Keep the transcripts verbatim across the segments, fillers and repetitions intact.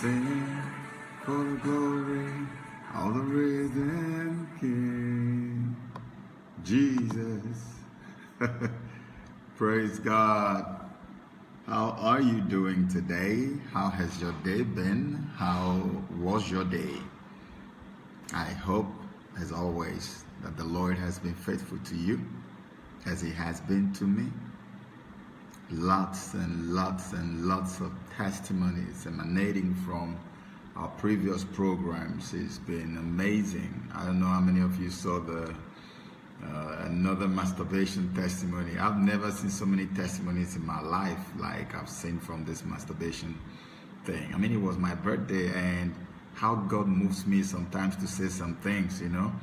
Sing for the glory of the risen King, Jesus. Praise God. How are you doing today? How has your day been? How was your day? I hope, as always, that the Lord has been faithful to you as he has been to me. Lots and lots and lots of testimonies emanating from our previous programs. It's been amazing. I don't know how many of you saw the uh, another masturbation testimony. I've never seen so many testimonies in my life like I've seen from this masturbation thing. I mean, it was my birthday, and how God moves me sometimes to say some things, you know.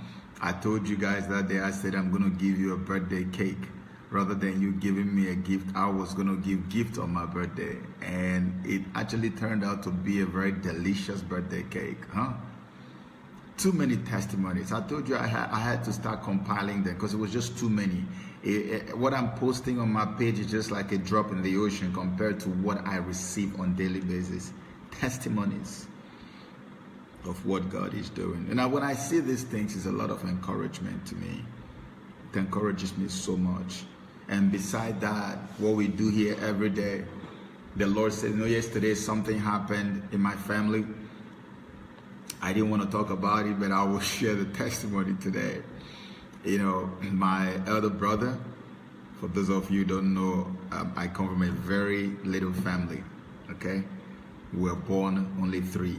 I told you guys that day, I said, "I'm going to give you a birthday cake. Rather than you giving me a gift, I was going to give gift on my birthday." And it actually turned out to be a very delicious birthday cake, huh? Too many testimonies. I told you I had, I had to start compiling them because it was just too many. It, it, what I'm posting on my page is just like a drop in the ocean compared to what I receive on daily basis. Testimonies of what God is doing. And I, when I see these things, it's a lot of encouragement to me. It encourages me so much. And beside that, what we do here every day, the Lord said, you know, yesterday something happened in my family. I didn't want to talk about it, but I will share the testimony today. You know, my elder brother, for those of you who don't know, um, I come from a very little family, okay? We were born only three,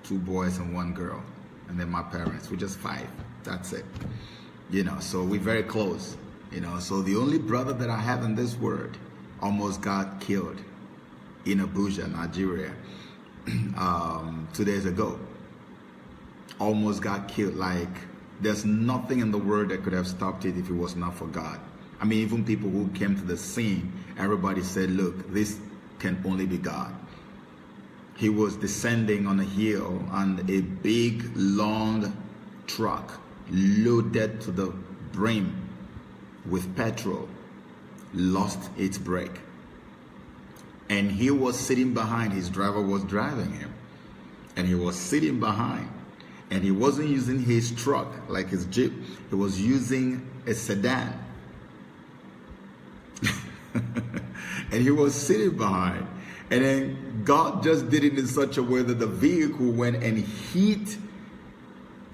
two boys and one girl. And then my parents, we're just five. That's it. You know, so we're very close. You know, so the only brother that I have in this world almost got killed in Abuja, Nigeria, um, two days ago. Almost got killed. Like, there's nothing in the world that could have stopped it if it was not for God. I mean, even people who came to the scene, everybody said, look, this can only be God. He was descending on a hill, and a big, long truck loaded to the brim with petrol lost its brake. And he was sitting behind, his driver was driving him. And he was sitting behind. And he wasn't using his truck, like his Jeep, he was using a sedan. And he was sitting behind. And then God just did it in such a way that the vehicle went and hit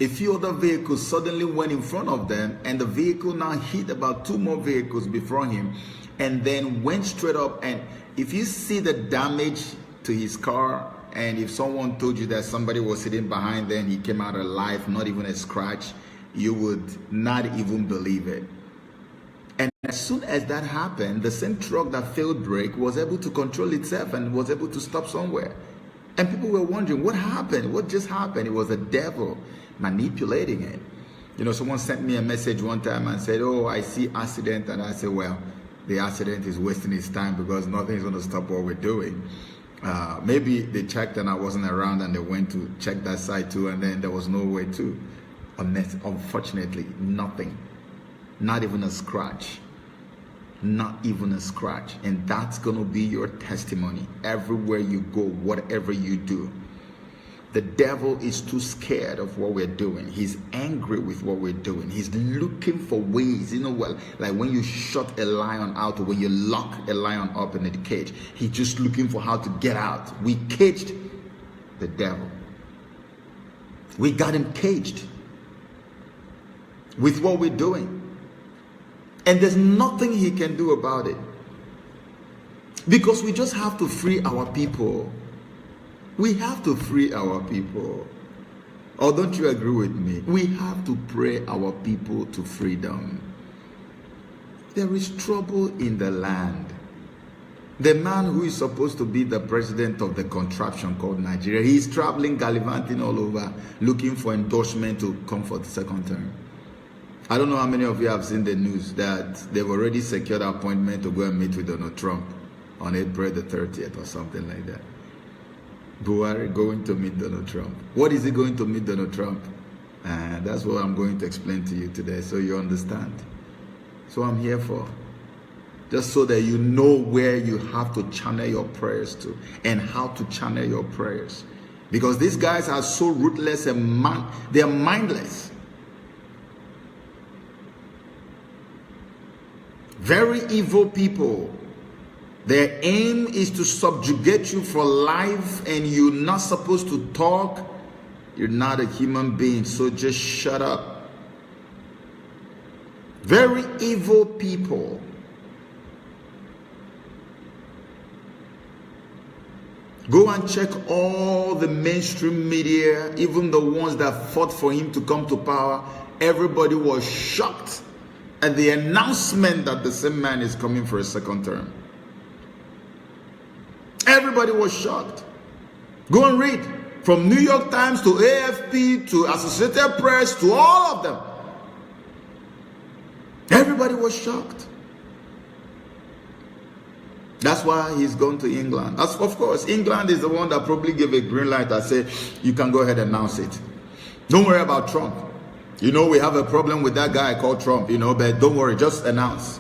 a few other vehicles, suddenly went in front of them, and the vehicle now hit about two more vehicles before him, and then went straight up. And if you see the damage to his car, and if someone told you that somebody was sitting behind there and he came out alive, not even a scratch, you would not even believe it. And as soon as that happened, the same truck that failed brake was able to control itself and was able to stop somewhere. And people were wondering, what happened? What just happened? It was the devil manipulating it. You know, someone sent me a message one time and said, oh, I see accident. And I said, well, the accident is wasting its time because nothing is going to stop what we're doing. Uh, maybe they checked and I wasn't around and they went to check that site too, and then there was no way to. Unless, unfortunately, nothing. Not even a scratch. Not even a scratch. And that's going to be your testimony everywhere you go, whatever you do. The devil is too scared of what we're doing. He's angry with what we're doing. He's looking for ways. You know, well, like when you shut a lion out, or when you lock a lion up in a cage, he's just looking for how to get out. We caged the devil. We got him caged with what we're doing. And there's nothing he can do about it. Because we just have to free our people. We have to free our people. Or don't you agree with me? We have to pray our people to freedom. There is trouble in the land. The man who is supposed to be the president of the contraption called Nigeria, he is traveling, gallivanting all over, looking for endorsement to come for the second term. I don't know how many of you have seen the news that they've already secured appointment to go and meet with Donald Trump on April the thirtieth or something like that. Buhari going to meet Donald Trump. What is he going to meet Donald Trump? Uh, that's what I'm going to explain to you today, so you understand. So I'm here for. Just so that you know where you have to channel your prayers to and how to channel your prayers. Because these guys are so ruthless and man, they're mindless. Very evil people. Their aim is to subjugate you for life, and you're not supposed to talk. You're not a human being, so just shut up. Very evil people. Go and check all the mainstream media, even the ones that fought for him to come to power. Everybody was shocked at the announcement that the same man is coming for a second term. Everybody was shocked. Go and read, from New York Times to A F P to Associated Press to all of them. Everybody was shocked. That's why he's gone to England. As, of course, England is the one that probably gave a green light and said, "You can go ahead and announce it. Don't worry about Trump. You know, we have a problem with that guy called Trump, you know, but don't worry, just announce.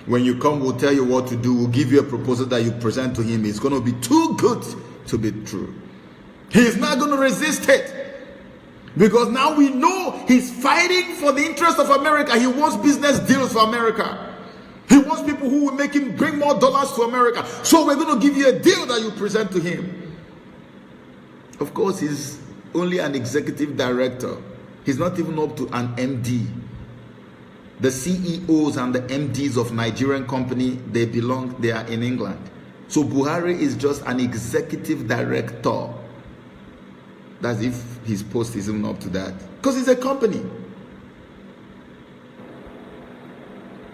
When you come, we'll tell you what to do. We'll give you a proposal that you present to him. It's going to be too good to be true. He's not going to resist it." Because now we know he's fighting for the interest of America. He wants business deals for America. He wants people who will make him bring more dollars to America. So we're going to give you a deal that you present to him. Of course, he's only an executive director. He's not even up to an M D. The C E Os and the M Ds of Nigerian company, they belong, they are in England. So Buhari is just an executive director. That's if his post is even up to that. Because it's a company.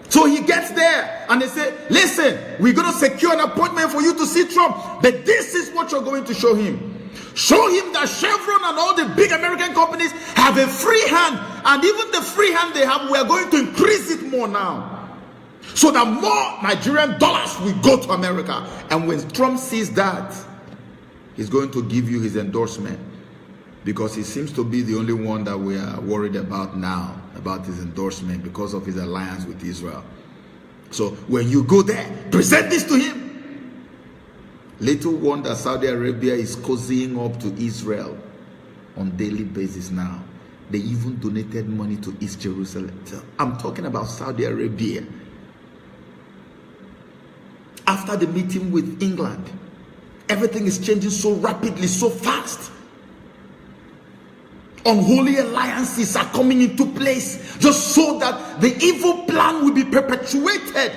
So he gets there and they say, "Listen, we're going to secure an appointment for you to see Trump. But this is what you're going to show him. Show him that Chevron and all the big American companies have a free hand. And even the free hand they have, we are going to increase it more now. So that more Nigerian dollars will go to America." And when Trump sees that, he's going to give you his endorsement, because he seems to be the only one that we are worried about now, about his endorsement because of his alliance with Israel. So when you go there, present this to him. Little wonder Saudi Arabia is cozying up to Israel on daily basis now. They even donated money to East Jerusalem. So I'm talking about Saudi Arabia. After the meeting with England, everything is changing so rapidly, so fast. Unholy alliances are coming into place just so that the evil plan will be perpetuated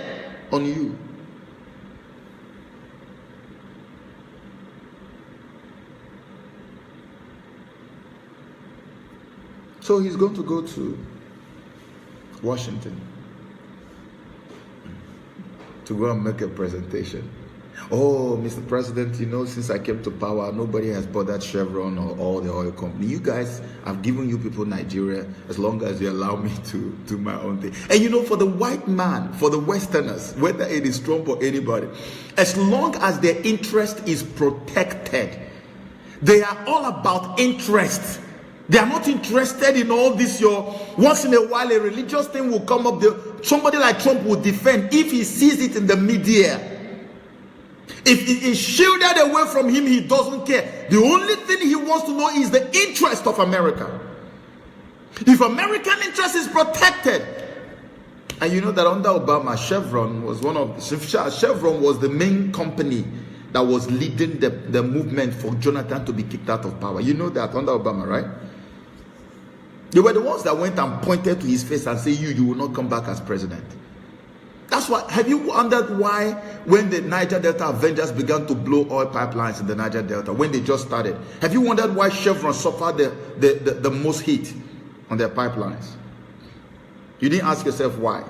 on you. So he's going to go to Washington to go and make a presentation. "Oh, Mister President, you know, since I came to power, nobody has bothered Chevron or all the oil company. You guys, I've given you people Nigeria as long as you allow me to do my own thing." And you know, for the white man, for the Westerners, whether it is Trump or anybody, as long as their interest is protected, they are all about interest. They are not interested in all this. Your, once in a while, a religious thing will come up. The, somebody like Trump will defend if he sees it in the media. If it is shielded away from him, he doesn't care. The only thing he wants to know is the interest of America. If American interest is protected, and you know that under Obama, Chevron was one of Chevron was the main company that was leading the, the movement for Jonathan to be kicked out of power. You know that under Obama, right? They were the ones that went and pointed to his face and said, "You, you will not come back as president." That's why. Have you wondered why, when the Niger Delta Avengers began to blow oil pipelines in the Niger Delta, when they just started, have you wondered why Chevron suffered the, the, the, the most heat on their pipelines? You didn't ask yourself why.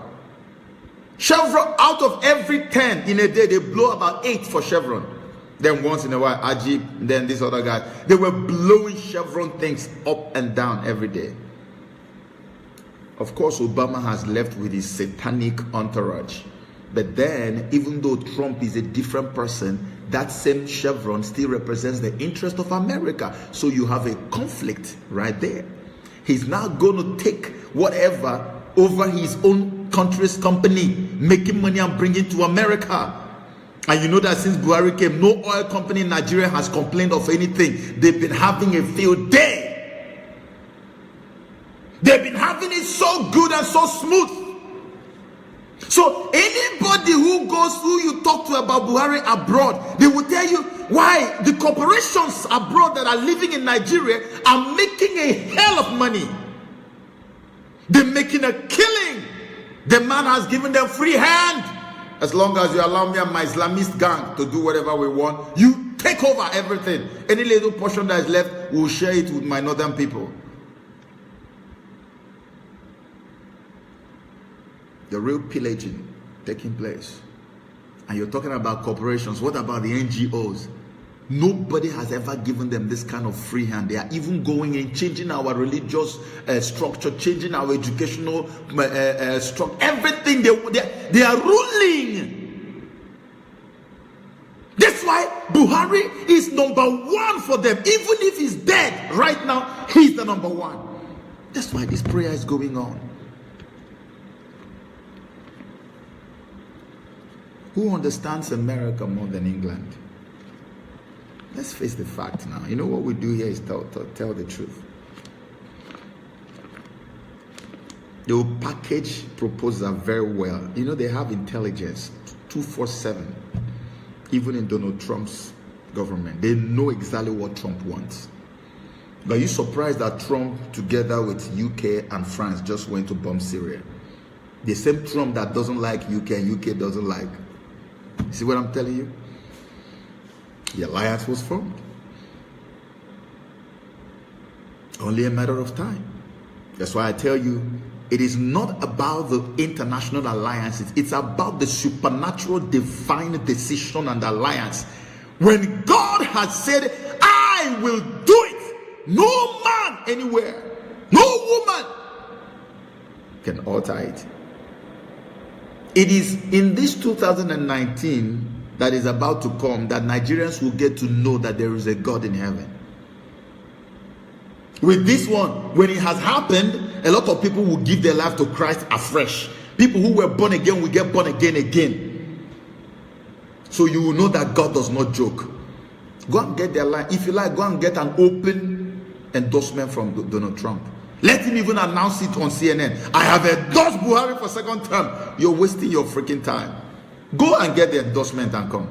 Chevron, out of every ten in a day, they blow about eight for Chevron. Then once in a while, Ajib, then this other guy. They were blowing Chevron things up and down every day. Of course, Obama has left with his satanic entourage. But then, even though Trump is a different person, that same Chevron still represents the interest of America. So you have a conflict right there. He's now going to take whatever over his own country's company, making money and bringing to America. And you know that since Buhari came, no oil company in Nigeria has complained of anything. They've been having a field day. They've been having it so good and so smooth. So anybody who goes, who you talk to about Buhari abroad, they will tell you why the corporations abroad that are living in Nigeria are making a hell of money. They're making a killing. The man has given them free hand. As long as you allow me and my Islamist gang to do whatever we want, you take over everything. Any little portion that is left, we'll share it with my northern people. The real pillaging taking place. And you're talking about corporations. What about the N G Os? Nobody has ever given them this kind of free hand. They are even going and changing our religious uh, structure, changing our educational uh, uh, structure, everything. They, they, they are ruling. That's why Buhari is number one for them. Even if he's dead right now, he's the number one. That's why this prayer is going on. Who understands America more than England? Let's face the fact now. You know what we do here is tell, tell, tell the truth. They will package proposals very well. You know, they have intelligence two four seven, even in Donald Trump's government. They know exactly what Trump wants. Are you surprised that Trump, together with U K and France, just went to bomb Syria? The same Trump that doesn't like U K and U K doesn't like. See what I'm telling you? The alliance was formed. Only a matter of time. That's why I tell you, it is not about the international alliances. It's about the supernatural, divine decision and alliance. When God has said, "I will do it," no man anywhere, no woman can alter it. It is in this two thousand nineteen that is about to come that Nigerians will get to know that there is a God in heaven. With this one, when it has happened, a lot of people will give their life to Christ afresh. People who were born again will get born again again. So you will know that God does not joke. Go and get their line. If you like, go and get an open endorsement from Donald Trump. Let him even announce it on C N N. "I have endorsed Buhari for second term." You're wasting your freaking time. Go and get the endorsement and come.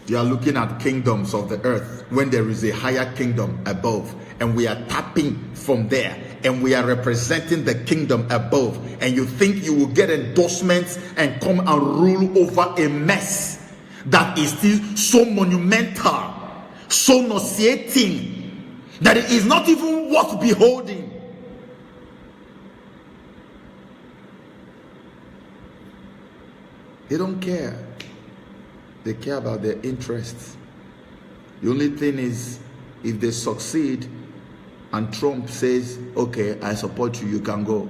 You are looking at kingdoms of the earth when there is a higher kingdom above, and we are tapping from there, and we are representing the kingdom above, and you think you will get endorsements and come and rule over a mess that is still so monumental, so nauseating, that it is not even worth beholding. They don't care. They care about their interests. The only thing is, if they succeed and Trump says, "Okay, I support you, you can go,"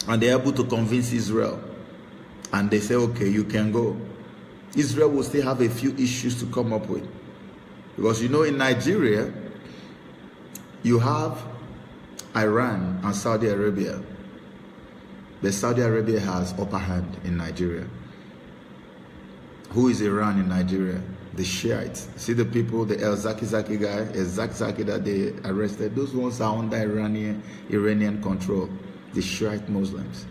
and they're able to convince Israel, and they say, "Okay, you can go," Israel will still have a few issues to come up with. Because, you know, in Nigeria, you have Iran and Saudi Arabia. But Saudi Arabia has upper hand in Nigeria. Who is Iran in Nigeria? The Shiites. See the people, the El Zakzaky guy, El Zakzaky that they arrested. Those ones are under Iranian, Iranian control. The Shiite Muslims.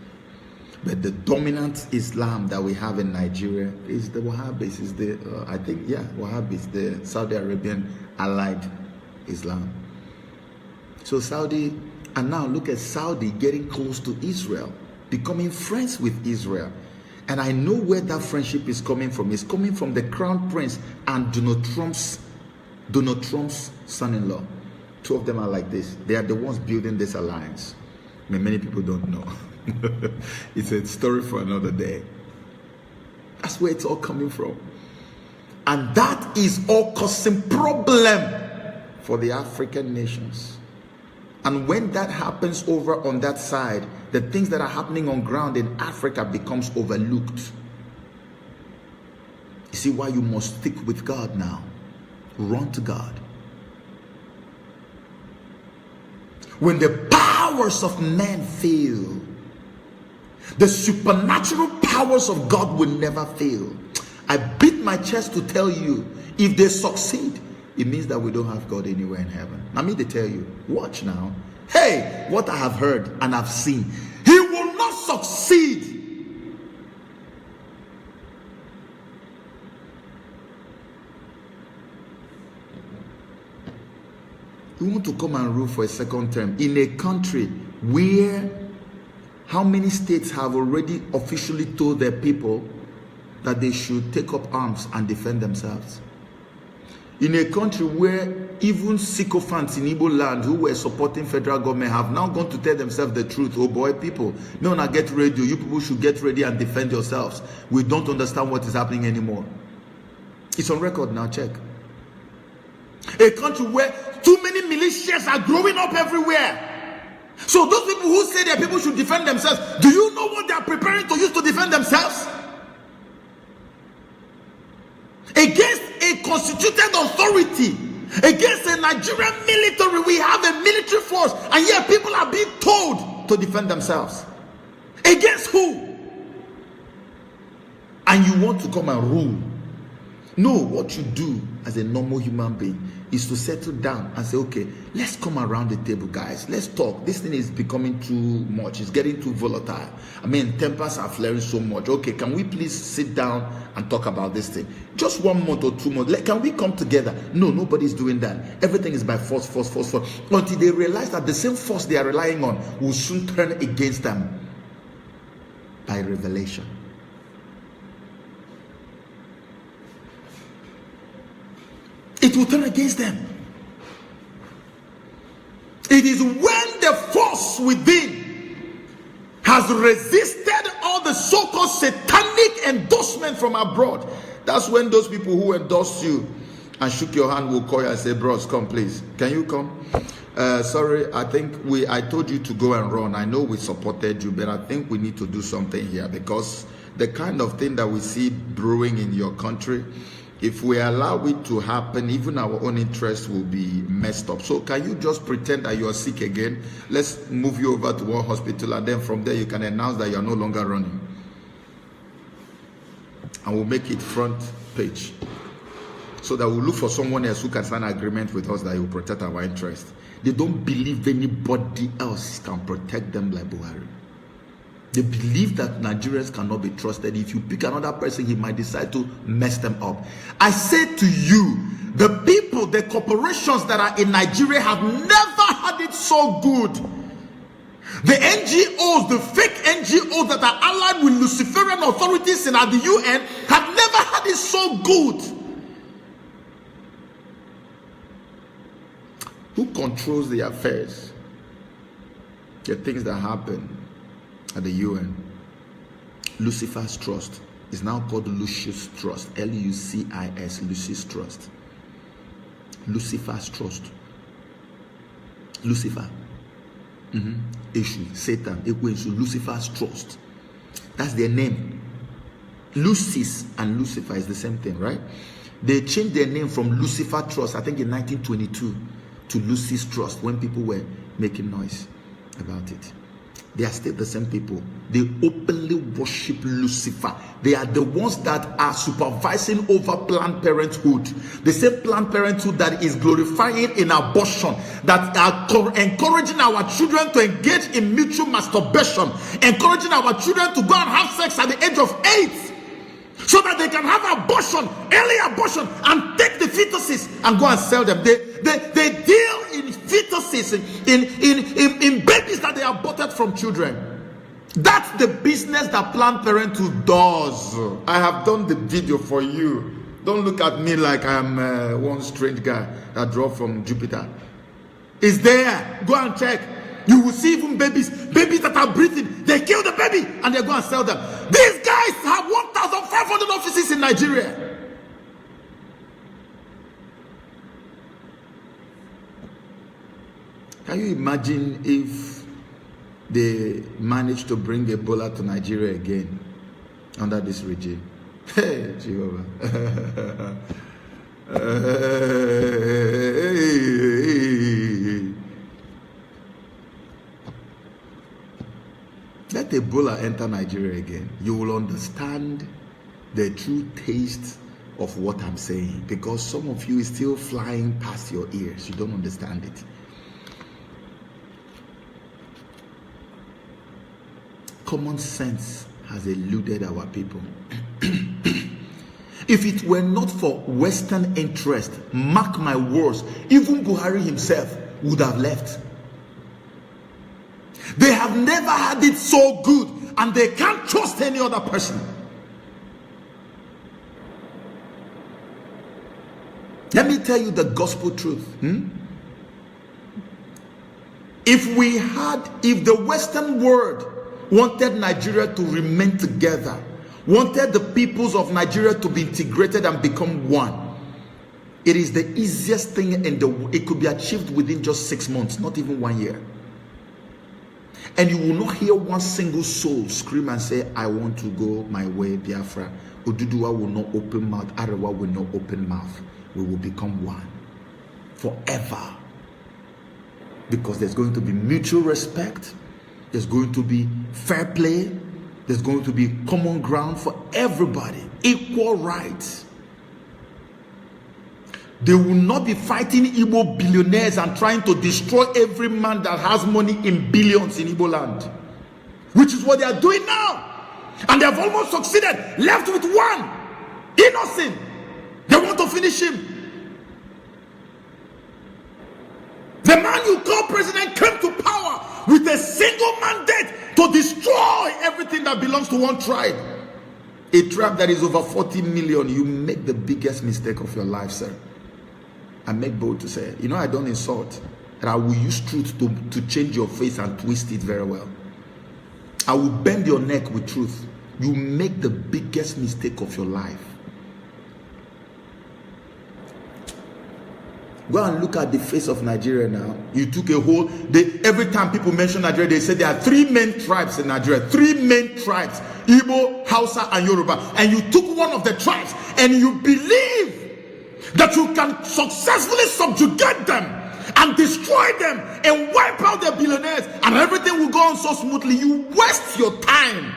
But the dominant Islam that we have in Nigeria is the Wahhabis, is the, uh, I think, yeah, Wahhabis, the Saudi Arabian allied Islam. So Saudi, and now look at Saudi getting close to Israel, becoming friends with Israel. And I know where that friendship is coming from. It's coming from the crown prince and Donald Trump's, Donald Trump's son-in-law. Two of them are like this. They are the ones building this alliance. I mean, many people don't know. It's a story for another day. That's where it's all coming from. And that is all causing problem for the African nations. And when that happens over on that side, the things that are happening on ground in Africa becomes overlooked. You see why you must stick with God now. Run to God. When the powers of men fail, The supernatural powers of God will never fail. I beat my chest to tell you, if they succeed, it means that we don't have God anywhere in heaven. Let me they tell you, watch now. Hey, what I have heard and I've seen, he will not succeed. You want to come and rule for a second term in a country where how many states have already officially told their people that they should take up arms and defend themselves? In a country where even sycophants in Igbo land who were supporting federal government have now gone to tell themselves the truth. Oh boy, people, no, now get ready. You people should get ready and defend yourselves. We don't understand what is happening anymore. It's on record now, check. A country where too many militias are growing up everywhere. So those people who say that people should defend themselves, do you know what they are preparing to use to defend themselves? Against a constituted authority, against a Nigerian military, we have a military force, and yet people are being told to defend themselves. Against who? And you want to come and rule. No, what you do as a normal human being is to settle down and say, okay, let's come around the table, guys. Let's talk. This thing is becoming too much. It's getting too volatile. I mean, tempers are flaring so much. Okay, can we please sit down and talk about this thing? Just one month or two months. Like, can we come together? No, nobody's doing that. Everything is by force, force, force, force, until they realize that the same force they are relying on will soon turn against them by revelation. It will turn against them. It is when the force within has resisted all the so-called satanic endorsement from abroad. That's when those people who endorse you and shook your hand will call you and say, "Bros, come, please. Can you come?" Uh, sorry, I think we I told you to go and run. I know we supported you, but I think we need to do something here, because the kind of thing that we see brewing in your country, if we allow it to happen, even our own interests will be messed up. So can you just pretend that you are sick again? Let's move you over to one hospital, and then from there you can announce that you are no longer running. And we'll make it front page, so that we'll look for someone else who can sign an agreement with us that he will protect our interest. They don't believe anybody else can protect them like Buhari. They believe that Nigerians cannot be trusted. If you pick another person, he might decide to mess them up. I say to you, the people, the corporations that are in Nigeria have never had it so good. The N G Os, the fake N G Os that are allied with Luciferian authorities and at the U N, have never had it so good. Who controls the affairs? The things that happen at the U N. Lucifer's Trust is now called Lucius Trust. L U C I S, Lucius Trust. Lucifer's Trust. Lucifer. Mm-hmm. Eshu, Satan, Ekwensu, Lucifer's Trust. That's their name. Lucis and Lucifer is the same thing, right? They changed their name from Lucifer Trust, I think, in nineteen twenty-two to Lucis Trust when people were making noise about it. They are still the same people. They openly worship Lucifer. They are the ones that are supervising over Planned Parenthood. The same Planned Parenthood that is glorifying in abortion, that are co- encouraging our children to engage in mutual masturbation, encouraging our children to go and have sex at the age of eight, so that they can have abortion, early abortion, and take the fetuses and go and sell them. They, they, they deal in fetuses, in, in, in, in babies that they aborted from children. That's the business that Planned Parenthood does. I have done the video for you. Don't look at me like I'm uh, one strange guy that dropped from Jupiter. It's there. Go and check. You will see even babies, babies that are breathing. They kill the baby and they go and sell them. These guys have one thousand five hundred offices in Nigeria. Can you imagine if they manage to bring Ebola to Nigeria again under this regime? Hey, Jehovah. Hey. Let Ebola enter Nigeria again, you will understand the true taste of what I'm saying, because some of you is still flying past your ears. You don't understand it. Common sense has eluded our people. If it were not for Western interest, mark my words, even Buhari himself would have left. They have never had it so good, and they can't trust any other person. Let me tell you the gospel truth. Hmm? If we had, if the Western world wanted Nigeria to remain together, wanted the peoples of Nigeria to be integrated and become one, it is the easiest thing in the, it could be achieved within just six months, not even one year. And you will not hear one single soul scream and say, "I want to go my way, Biafra." Oduduwa will not open mouth. Arewa will not open mouth. We will become one forever. Because there's going to be mutual respect. There's going to be fair play. There's going to be common ground for everybody. Equal rights. They will not be fighting Igbo billionaires and trying to destroy every man that has money in billions in Igbo land, which is what they are doing now. And they have almost succeeded. Left with one innocent. They want to finish him. The man you call president came to power with a single mandate to destroy everything that belongs to one tribe. A tribe that is over forty million, you make the biggest mistake of your life, sir. I make bold to say, you know, I don't insult, and I will use truth to, to change your face and twist it very well. I will bend your neck with truth. You make the biggest mistake of your life. Go and look at the face of Nigeria now. You took a whole, they, every time people mention Nigeria, they say there are three main tribes in Nigeria. Three main tribes: Igbo, Hausa, and Yoruba. And you took one of the tribes and you believe that you can successfully subjugate them and destroy them and wipe out their billionaires and everything will go on so smoothly. You waste your time.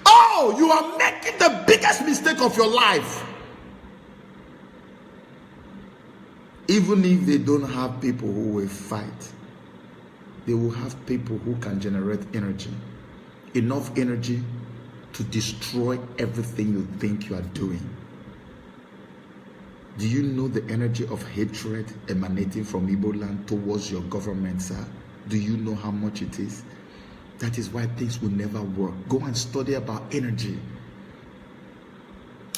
Oh, you are making the biggest mistake of your life. Even if they don't have people who will fight, they will have people who can generate energy, enough energy to destroy everything you think you are doing. Do you know the energy of hatred emanating from Igbo land towards your government, sir? Do you know how much it is? That is why things will never work. Go and study about energy.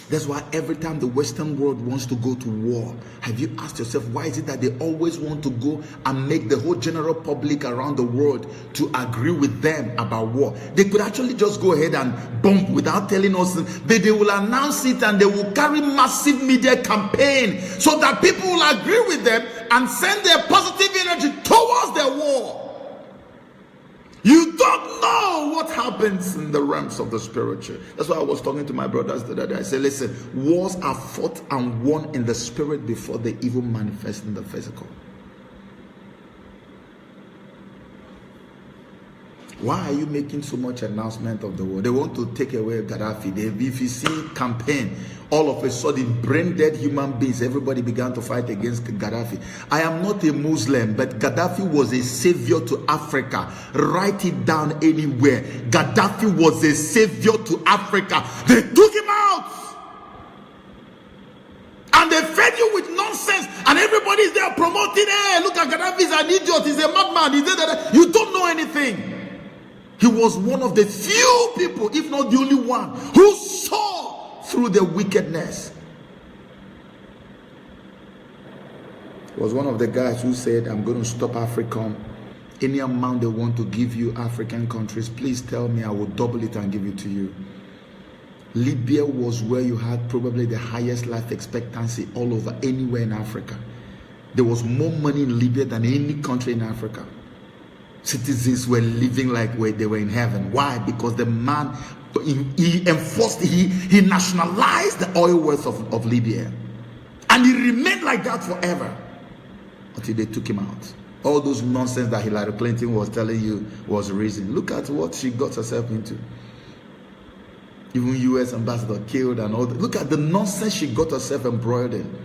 That's why every time the Western world wants to go to war, have you asked yourself, why is it that they always want to go and make the whole general public around the world to agree with them about war? They could actually just go ahead and bomb without telling us, but they will announce it and they will carry massive media campaign so that people will agree with them and send their positive energy towards the war. You don't know what happens in the realms of the spiritual. That's why I was talking to my brothers the other day. I said, listen, wars are fought and won in the spirit before they even manifest in the physical. Why are you making so much announcement of the war? They want to take away Gaddafi. They, if you see campaign, all of a sudden, brain dead human beings, everybody began to fight against Gaddafi. I am not a Muslim, but Gaddafi was a savior to Africa. Write it down anywhere. Gaddafi was a savior to Africa. They took him out. And they fed you with nonsense. And everybody is there promoting, hey, look at Gaddafi, he's an idiot, he's a madman, he's a, you don't know anything. He was one of the few people, if not the only one, who saw through the wickedness. He was one of the guys who said, I'm going to stop AFRICOM. Any amount they want to give you, African countries, please tell me, I will double it and give it to you. Libya was where you had probably the highest life expectancy all over anywhere in Africa. There was more money in Libya than any country in Africa. Citizens were living like where they were in heaven. Why? Because the man, he, he enforced, he, he nationalized the oil wealth of, of Libya. And he remained like that forever until they took him out. All those nonsense that Hillary Clinton was telling you was reason. Look at what she got herself into. Even U S ambassador killed and all that. Look at the nonsense she got herself embroiled in.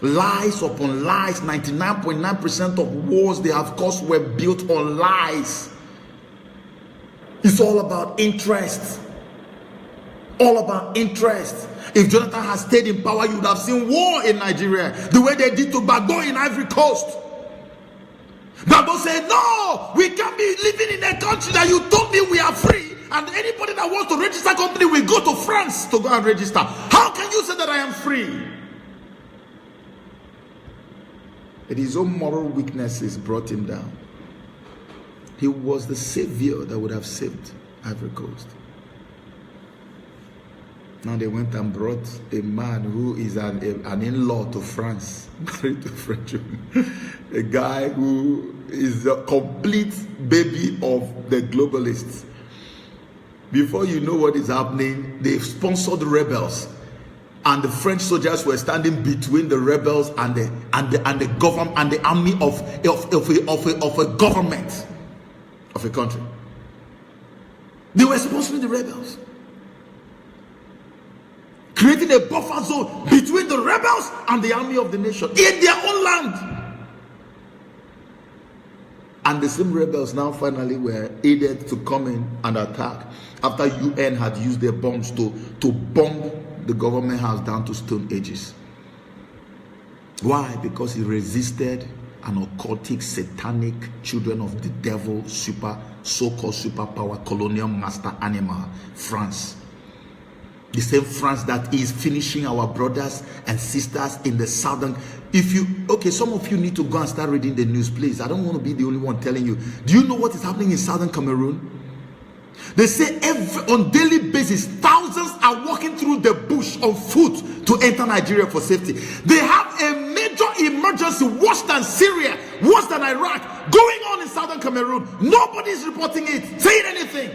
Lies upon lies. Ninety-nine point nine percent of wars they have caused were built on lies. It's all about interest. All about interest. If Jonathan had stayed in power, you would have seen war in Nigeria, the way they did to Gbagbo in Ivory Coast. Gbagbo said, "No, we can't be living in a country that you told me we are free, and anybody that wants to register company will go to France to go and register. How can you say that I am free?" It is his own moral weaknesses brought him down. He was the savior that would have saved Ivory Coast. Now they went and brought a man who is an, a- an in-law to France, married to a French woman, a guy who is a complete baby of the globalists. Before you know what is happening, they've sponsored rebels, and the French soldiers were standing between the rebels and the and the and the government and the army of of of a, of a, of a government of a country. They were sponsoring the rebels, creating a buffer zone between the rebels and the army of the nation in their own land. And the same rebels now finally were aided to come in and attack after U N had used their bombs to, to bomb the government house down to stone ages. Why? Because he resisted an occultic, satanic, children of the devil, super, so-called superpower, colonial master animal, France. The same France that is finishing our brothers and sisters in the southern. If you, okay, some of you need to go and start reading the news, please. I don't want to be the only one telling you. Do you know what is happening in southern Cameroon? They say every, on daily basis, thousands are walking through the bush on foot to enter Nigeria for safety. They have a major emergency, worse than Syria, worse than Iraq, going on in southern Cameroon. Nobody is reporting it, saying anything.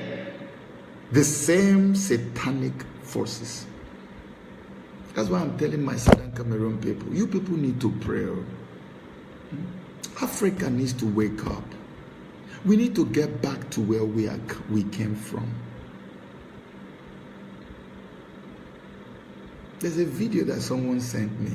The same satanic forces. That's why I'm telling my southern Cameroon people, you people need to pray. Oh. Africa needs to wake up. We need to get back to where we are, we came from. There's a video that someone sent me.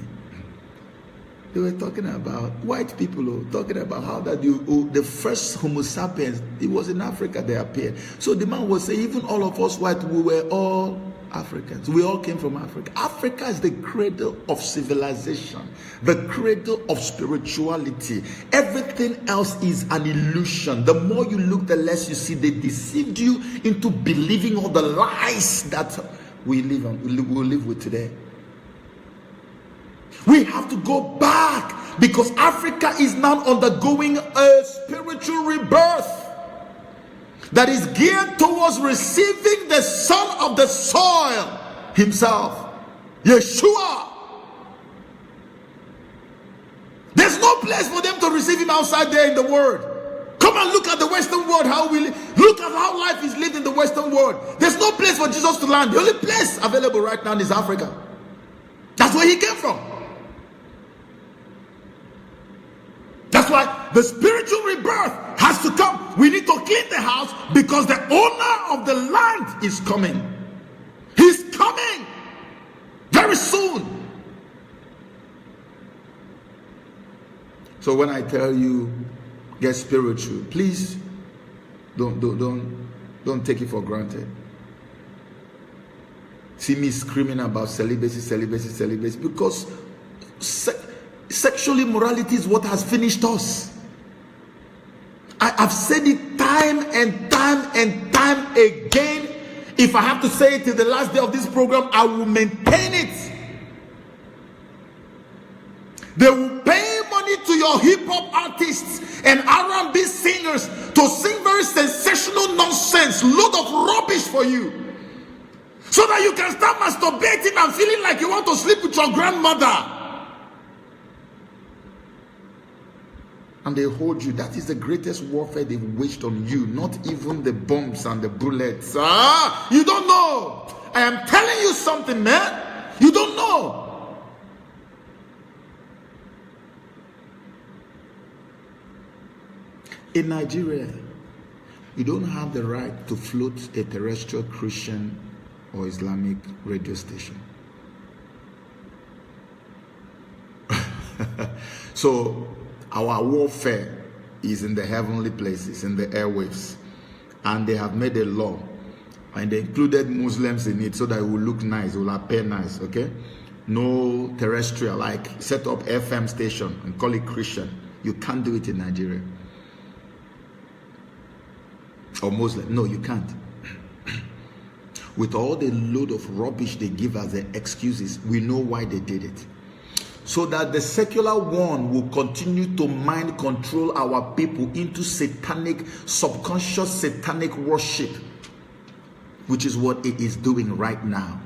They were talking about white people, oh, talking about how that the, oh, the first Homo sapiens, it was in Africa they appeared. So the man was saying, even all of us white, we were all Africans. We all came from Africa. Africa is the cradle of civilization, the cradle of spirituality. Everything else is an illusion. The more you look, the less you see. They deceived you into believing all the lies that we live on, we live, we live with today. We have to go back because Africa is now undergoing a spiritual rebirth that is geared towards receiving the son of the soil himself, Yeshua. There's no place for them to receive him outside there in the world. Come and look at the Western world, how we li- look at how life is lived in the Western world. There's no place for Jesus to land. The only place available right now is Africa. That's where he came from. That's why the spiritual rebirth has to come. We need to clean the house because the owner of the land is coming. He's coming very soon. So when I tell you, get spiritual, please don't don't don't, don't take it for granted. See me screaming about celibacy, celibacy, celibacy, because se- sexual immorality is what has finished us. I have said it time and time and time again. If I have to say it till the last day of this program, I will maintain it. They will pay money to your hip hop artists and R and B singers to sing very sensational nonsense, load of rubbish for you, so that you can start masturbating and feeling like you want to sleep with your grandmother. And they hold you. That is the greatest warfare they've waged on you. Not even the bombs and the bullets. Ah, you don't know. I am telling you something, man. You don't know. In Nigeria, you don't have the right to float a terrestrial Christian or Islamic radio station. So our warfare is in the heavenly places, in the airwaves. And they have made a law. And they included Muslims in it so that it will look nice, it will appear nice, okay? No terrestrial, like, set up F M station and call it Christian. You can't do it in Nigeria. Or Muslim. No, you can't. With all the load of rubbish they give as the excuses, we know why they did it. So that the secular one will continue to mind control our people into satanic, subconscious satanic worship, which is what it is doing right now.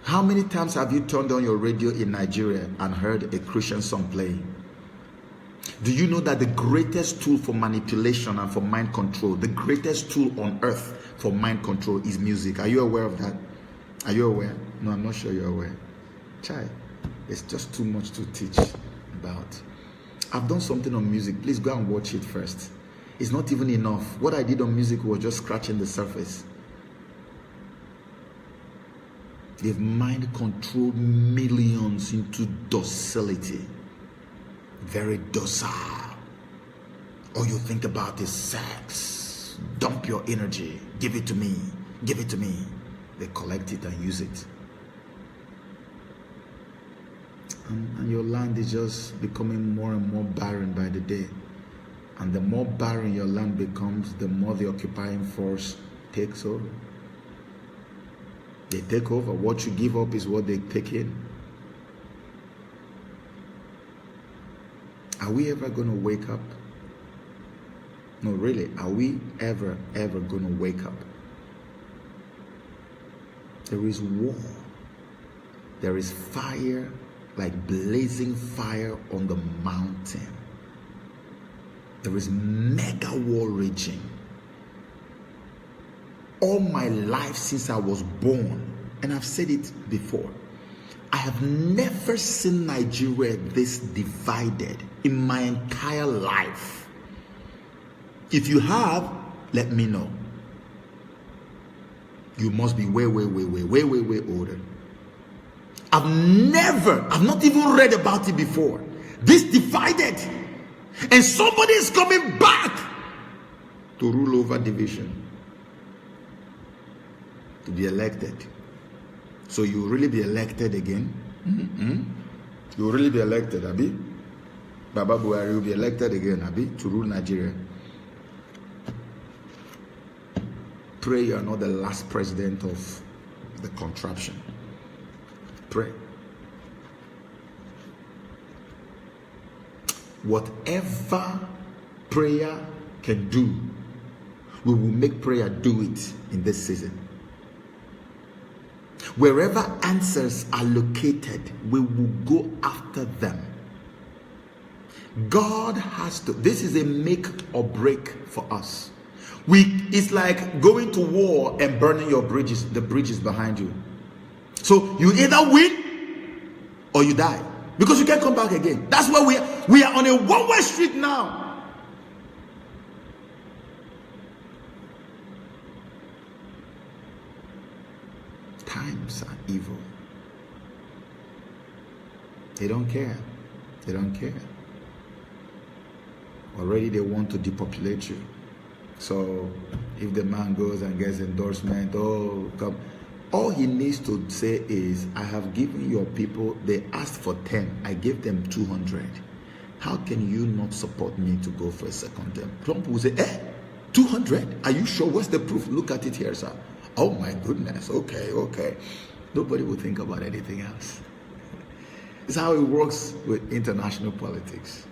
How many times have you turned on your radio in Nigeria and heard a Christian song playing? Do you know that the greatest tool for manipulation and for mind control, the greatest tool on earth for mind control, is music? Are you aware of that? Are you aware? No, I'm not sure you're aware. Chai, it's just too much to teach about. I've done something on music. Please go and watch it first. It's not even enough. What I did on music was just scratching the surface. They've mind controlled millions into docility. Very docile. All you think about is sex. Dump your energy. Give it to me. Give it to me. They collect it and use it. And, and your land is just becoming more and more barren by the day. And the more barren your land becomes, the more the occupying force takes over. They take over. What you give up is what they take in. Are we ever going to wake up? No, really, are we ever, ever going to wake up? There is war. There is fire, like blazing fire on the mountain. There is mega war raging. All my life since I was born, and I've said it before, I have never seen Nigeria this divided in my entire life. If you have, let me know. You must be way, way, way, way, way, way, way older. I've never, I've not even read about it before. This divided, and somebody is coming back to rule over division, to be elected. So you will really be elected again? Mm-hmm. You will really be elected, abi? Baba Buhari will be elected again, abi, to rule Nigeria. Pray you are not the last president of the contraption. Pray. Whatever prayer can do, we will make prayer do it in this season. Wherever answers are located, we will go after them. God has to, this is a make or break for us. We, it's like going to war and burning your bridges, the bridges behind you. So you either win or you die, because you can't come back again. That's why we are, we are on a one-way street now. Times are evil. They don't care. They don't care. Already they want to depopulate you. So if the man goes and gets endorsement, oh, come. All he needs to say is, "I have given your people, they asked for ten, I gave them two hundred. How can you not support me to go for a second term?" Trump will say, "Eh? Two hundred? Are you sure? What's the proof? Look at it here, sir." Oh my goodness. Okay, okay. Nobody will think about anything else. It's how it works with international politics.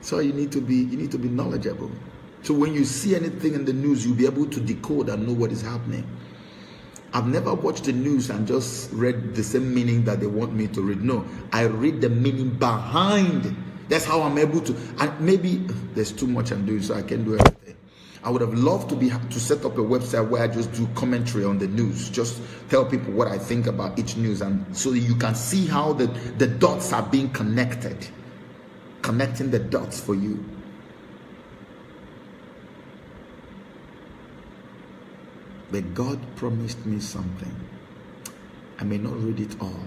So you need to be, you need to be knowledgeable. So when you see anything in the news, you'll be able to decode and know what is happening. I've never watched the news and just read the same meaning that they want me to read. No, I read the meaning behind. That's how I'm able to. And maybe there's too much I'm doing, so I can't do everything. I would have loved to be, to set up a website where I just do commentary on the news, just tell people what I think about each news, and so you can see how the, the dots are being connected. connecting the dots for you. But God promised me something. I may not read it all.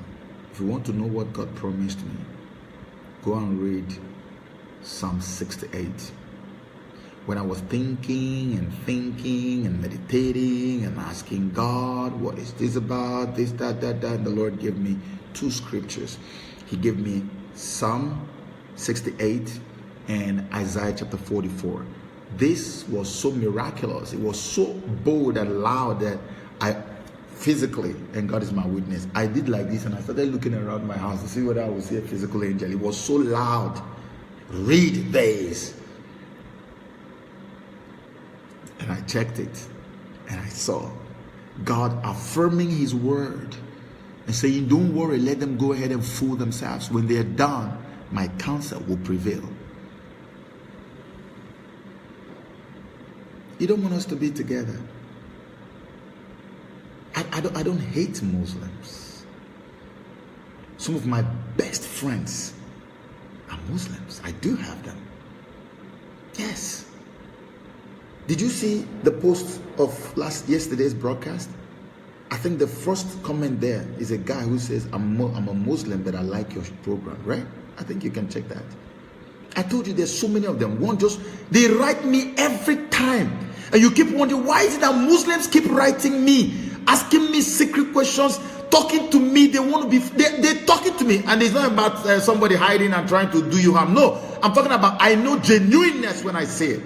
If you want to know what God promised me, go and read Psalm sixty-eight. When I was thinking and thinking and meditating and asking God, "What is this about?" This, that, that, that, and the Lord gave me two scriptures. He gave me Psalm sixty-eight and Isaiah chapter forty-four. This was so miraculous. It was so bold and loud that I physically, and God is my witness, I did like this and I started looking around my house to see whether I would see a physical angel. It was so loud. "Read this." And I checked it and I saw God affirming his word and saying, "Don't worry, let them go ahead and fool themselves. When they are done, my counsel will prevail." You don't want us to be together. I, I, don't, I don't hate Muslims. Some of my best friends are Muslims. I do have them. Yes. Did you see the post of last yesterday's broadcast? I think the first comment there is a guy who says, "I'm, Mo- I'm a Muslim, but I like your program," right? I think you can check that. I told you there's so many of them. One just, they write me every time. And you keep wondering, why is it that Muslims keep writing me, asking me secret questions, talking to me? They want to be, they, they're talking to me. And it's not about uh, somebody hiding and trying to do you harm. No, I'm talking about, I know genuineness when I say it.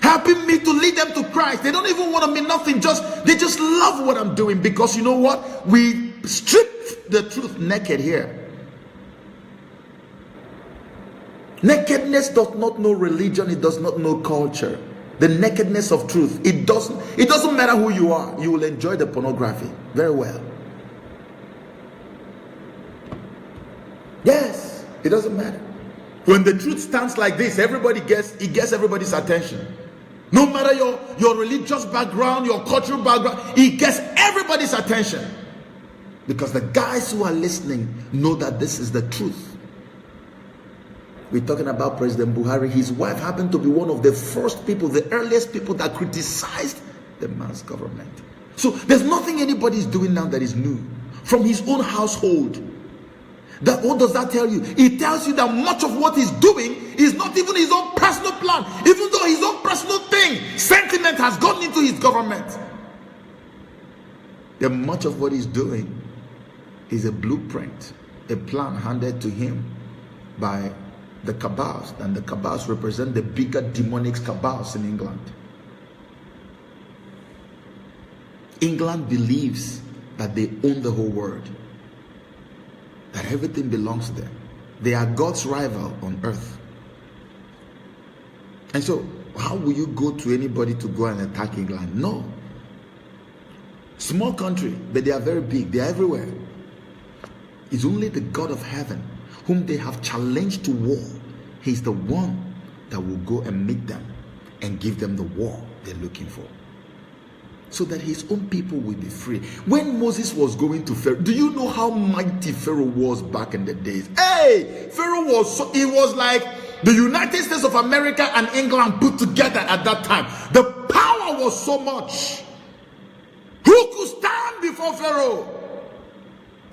Helping me to lead them to Christ. They don't even want to mean nothing. Just, they just love what I'm doing because you know what? We strip the truth naked here. Nakedness does not know religion, it does not know culture. The nakedness of truth, it doesn't, it doesn't matter who you are, you will enjoy the pornography very well. Yes, it doesn't matter. When the truth stands like this, everybody gets, it gets everybody's attention. No matter your, your religious background, your cultural background, it gets everybody's attention. Because the guys who are listening know that this is the truth. We're talking about President Buhari. His wife happened to be one of the first people, the earliest people that criticized the man's government. So there's nothing anybody is doing now that is new from his own household. That, what does that tell you? It tells you that much of what he's doing is not even his own personal plan. Even though his own personal thing, sentiment has gotten into his government. Then much of what he's doing is a blueprint, a plan handed to him by the cabals, and the cabals represent the bigger demonic cabals in England. England believes that they own the whole world, that everything belongs to them. They are God's rival on earth. And so, how will you go to anybody to go and attack England? No. Small country, but they are very big. They are everywhere. It's only the God of heaven whom they have challenged to war. He's the one that will go and meet them and give them the war they're looking for, so that his own people will be free. When Moses was going to Pharaoh, do you know how mighty Pharaoh was back in the days? Hey, Pharaoh was so, it was like the United States of America and England put together at that time. The power was so much. Who could stand before Pharaoh?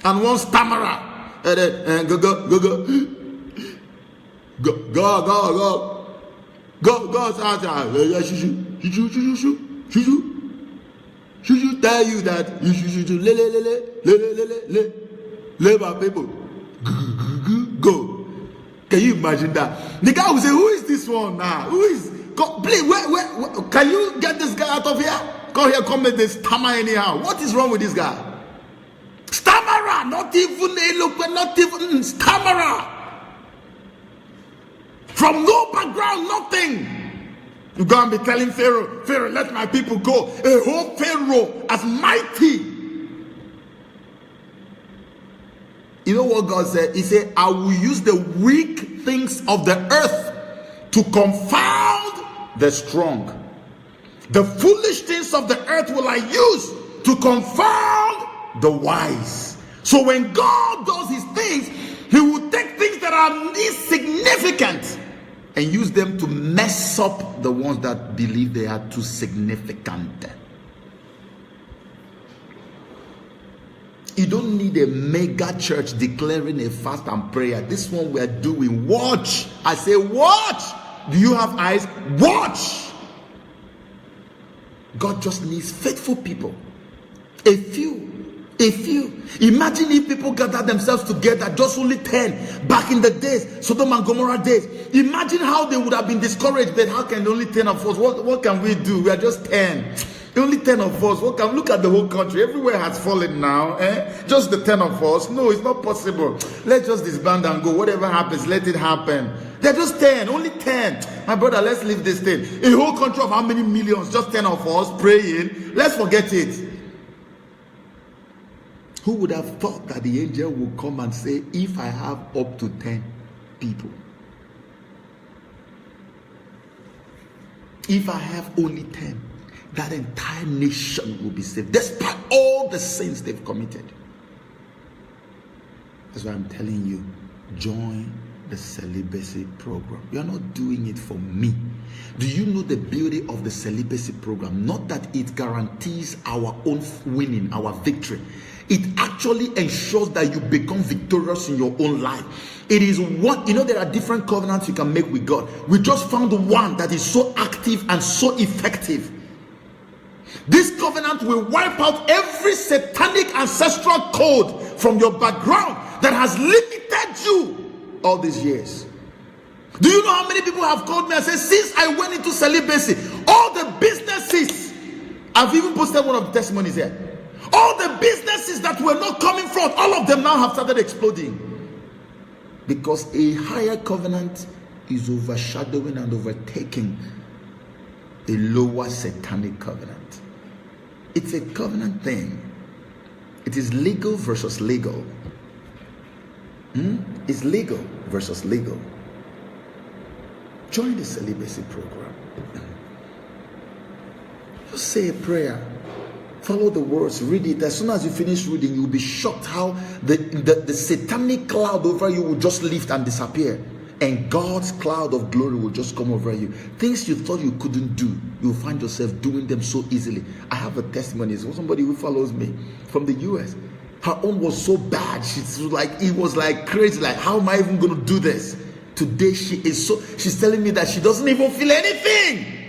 And one stammerer, eh, eh, eh, go, go, go, go. Go, go, go, go. Go, go, sa, sa, eh, eh, shushu, shushu, shushu, shushu, shushu. Shushu tell you that you should, should, should, le, le, le, le, le, le, le, le, le, my people. Go, go, go, go, go. Can you imagine that? The guy will say, "Who is this one now? Who is, co- please, where, where, where, can you get this guy out of here? Come here, come make this stammer anyhow. What is wrong with this guy?" Stammerer, not even eloquent, not even, mm, stammerer. From no background, nothing. You go and be telling Pharaoh, "Pharaoh, let my people go." A whole Pharaoh as mighty. You know what God said? He said, "I will use the weak things of the earth to confound the strong. The foolish things of the earth will I use to confound the wise." So when God does his things, he will take things that are insignificant and use them to mess up the ones that believe they are too significant. You don't need a mega church declaring a fast and prayer. This one we are doing. Watch. I say, watch. Do you have eyes? Watch. God just needs faithful people. A few. A few. Imagine if people gather themselves together, just only ten. Back in the days, Sodom and Gomorrah days. Imagine how they would have been discouraged. That how can only ten of us? What, what can we do? We are just ten. Only ten of us. What can, look at the whole country. Everywhere has fallen now. Eh? Just the ten of us. No, it's not possible. Let's just disband and go. Whatever happens, let it happen. They're just ten. Only ten. My brother, let's leave this thing. A whole country of how many millions? Just ten of us praying. Let's forget it. Who would have thought that the angel would come and say, if I have up to ten people, if I have only ten, that entire nation will be saved, despite all the sins they've committed. That's why I'm telling you, join the celibacy program. You're not doing it for me. Do you know the beauty of the celibacy program? Not that it guarantees our own winning, our victory. It actually ensures that you become victorious in your own life. It is what, you know, there are different covenants you can make with God. We just found one that is so active and so effective. This covenant will wipe out every satanic ancestral code from your background that has limited you all these years. Do you know how many people have called me and said, since I went into celibacy, all the businesses, I've even posted one of the testimonies here, all the businesses that were not coming forth, all of them now have started exploding. Because a higher covenant is overshadowing and overtaking a lower satanic covenant. It's a covenant thing. It is legal versus legal. Hmm? It's legal versus legal. Join the celibacy program. Just say a prayer. Follow the words, read it. As soon as you finish reading, you'll be shocked how the, the, the satanic cloud over you will just lift and disappear. And God's cloud of glory will just come over you. Things you thought you couldn't do, you'll find yourself doing them so easily. I have a testimony. It's somebody who follows me from the U S. Her own was so bad. She's like, it was like crazy. Like, how am I even going to do this? Today she is so, she's telling me that she doesn't even feel anything.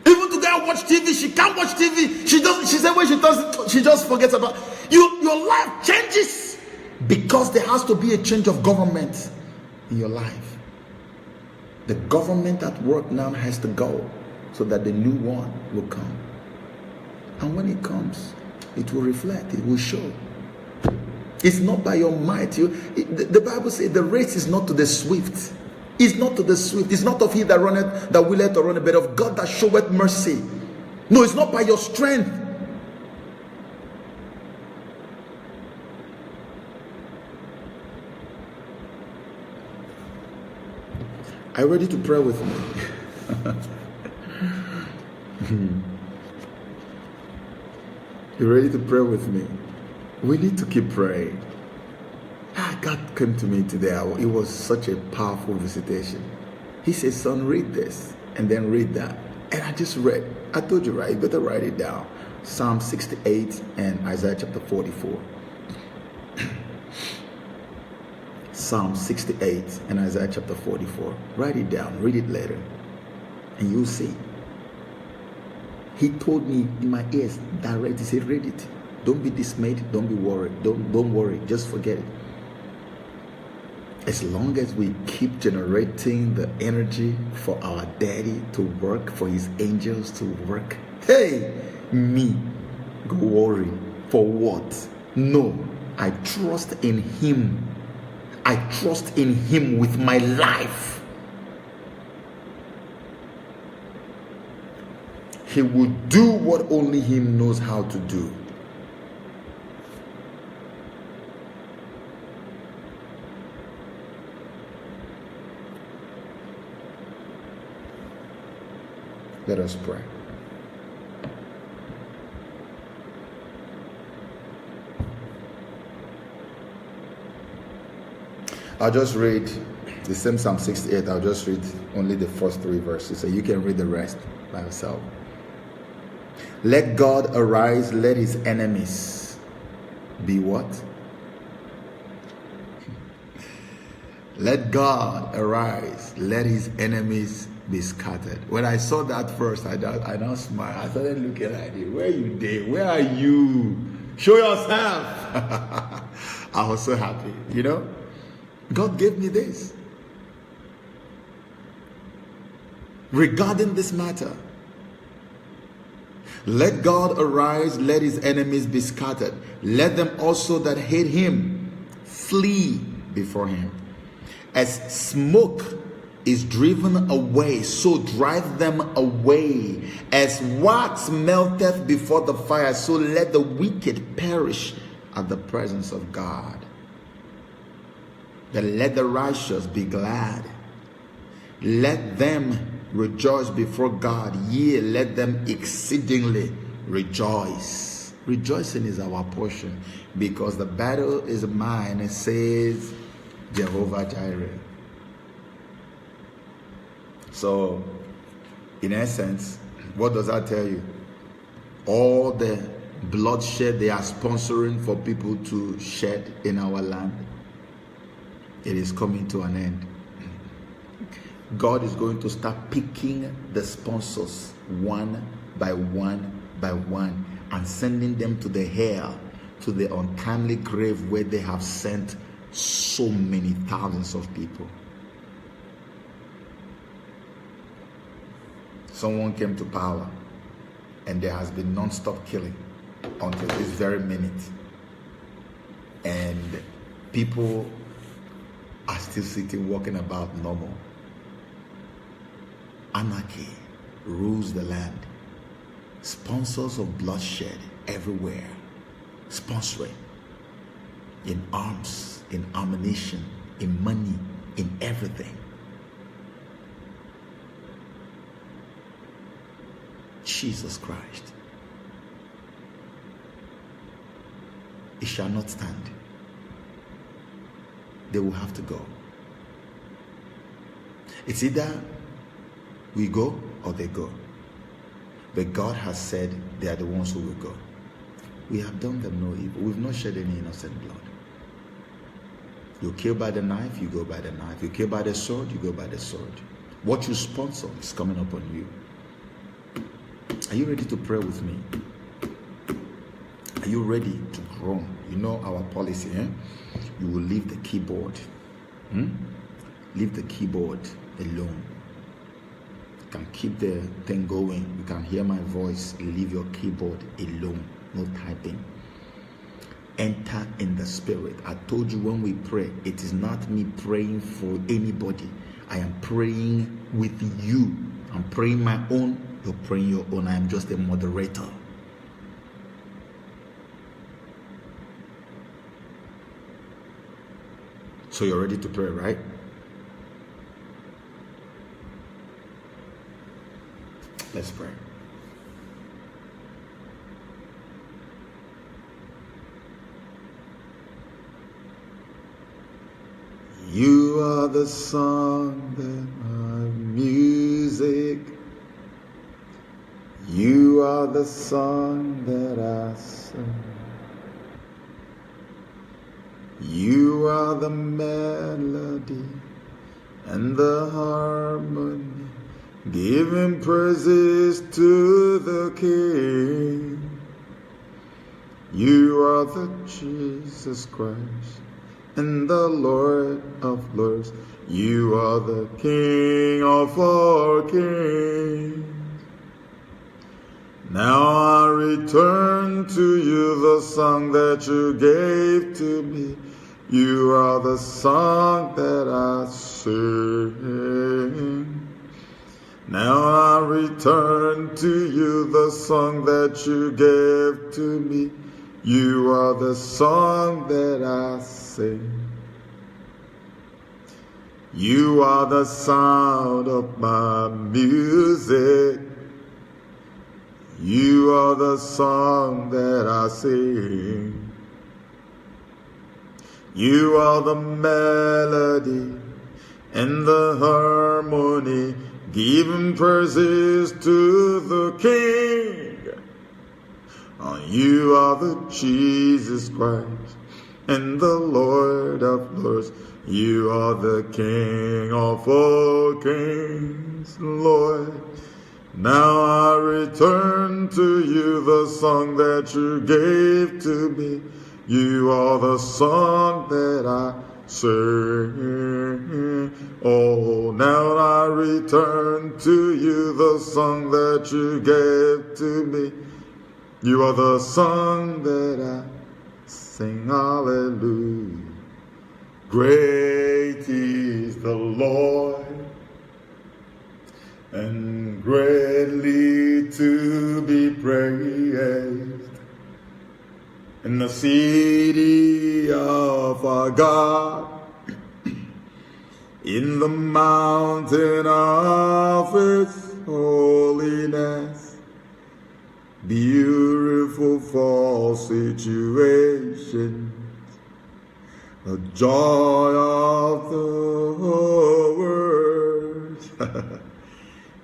Even to go and watch T V, she can't watch T V. She doesn't. She said when she does, she just forgets about you. Your life changes because there has to be a change of government in your life. The government at work now has to go so that the new one will come. And when it comes, it will reflect, it will show. It's not by your might. You, it, the, the Bible says the race is not to the swift. It's not to the swift. It's not of he that runneth, that willeth to run, but of God that showeth mercy. No, it's not by your strength. Are you ready to pray with me? Hmm. You ready to pray with me? We need to keep praying. Ah, God came to me today. I- It was such a powerful visitation. He said, son, read this and then read that. And I just read. I told you, right? You better write it down. Psalm sixty-eight and Isaiah chapter forty-four. Psalm sixty-eight and Isaiah chapter forty-four. Write it down, read it later, and you'll see. He told me in my ears, direct, he said, read it. Don't be dismayed, don't be worried, don't, don't worry, just forget it. As long as we keep generating the energy for our daddy to work, for his angels to work, hey, me, go worry. For what? No, I trust in him. I trust in him with my life. He will do what only him knows how to do. Let us pray. I'll just read the same Psalm sixty-eight. I'll just read only the first three verses, and you can read the rest by yourself. Let God arise, let his enemies be what? Let God arise, let his enemies be scattered. When I saw that first, I, I now smiled. I started looking at it. Where you dey? Where are you? Show yourself. I was so happy, you know? God gave me this. Regarding this matter, let God arise, let his enemies be scattered. Let them also that hate him flee before him. As smoke is driven away, so drive them away. As wax melteth before the fire, so let the wicked perish at the presence of God. But let the righteous be glad. Let them rejoice before God. Yea, let them exceedingly rejoice. Rejoicing is our portion because the battle is mine, says Jehovah Jireh. So, in essence, what does that tell you? All the bloodshed they are sponsoring for people to shed in our land, it is coming to an end. God is going to start picking the sponsors one by one by one and sending them to the hell, to the untimely grave where they have sent so many thousands of people. Someone came to power, and there has been non-stop killing until this very minute. And people are still sitting, walking about normal. Anarchy rules the land. Sponsors of bloodshed everywhere. Sponsoring. In arms, in ammunition, in money, in everything. Jesus Christ. It shall not stand. They will have to go. It's either we go or they go. But God has said they are the ones who will go. We have done them no evil. We've not shed any innocent blood. You kill by the knife, you go by the knife. You kill by the sword, you go by the sword. What you sponsor is coming upon you. Are you ready to pray with me? Are you ready to groan? You know our policy, eh? You will leave the keyboard. Hmm? Leave the keyboard alone. You can keep the thing going. You can hear my voice. Leave your keyboard alone. No typing. Enter in the spirit. I told you when we pray, it is not me praying for anybody. I am praying with you. I'm praying my own. You're praying your own. I am just a moderator. So you're ready to pray, right? Let's pray. You are the song that my music. You are the song that I sing. You are the melody and the harmony, giving praises to the King. You are the Jesus Christ and the Lord of lords. You are the King of all kings. Now I return to you the song that you gave to me. You are the song that I sing. Now I return to you the song that you gave to me. You are the song that I sing. You are the sound of my music. You are the song that I sing. You are the melody and the harmony, giving praises to the King. And you are the Jesus Christ and the Lord of Lords. You are the King of all kings, Lord. Now I return to you the song that you gave to me. You are the song that I sing. Oh, now I return to you the song that you gave to me. You are the song that I sing. Hallelujah. Great is the Lord and greatly to be praised. In the city of our God, in the mountain of his holiness, beautiful for situations, the joy of the world.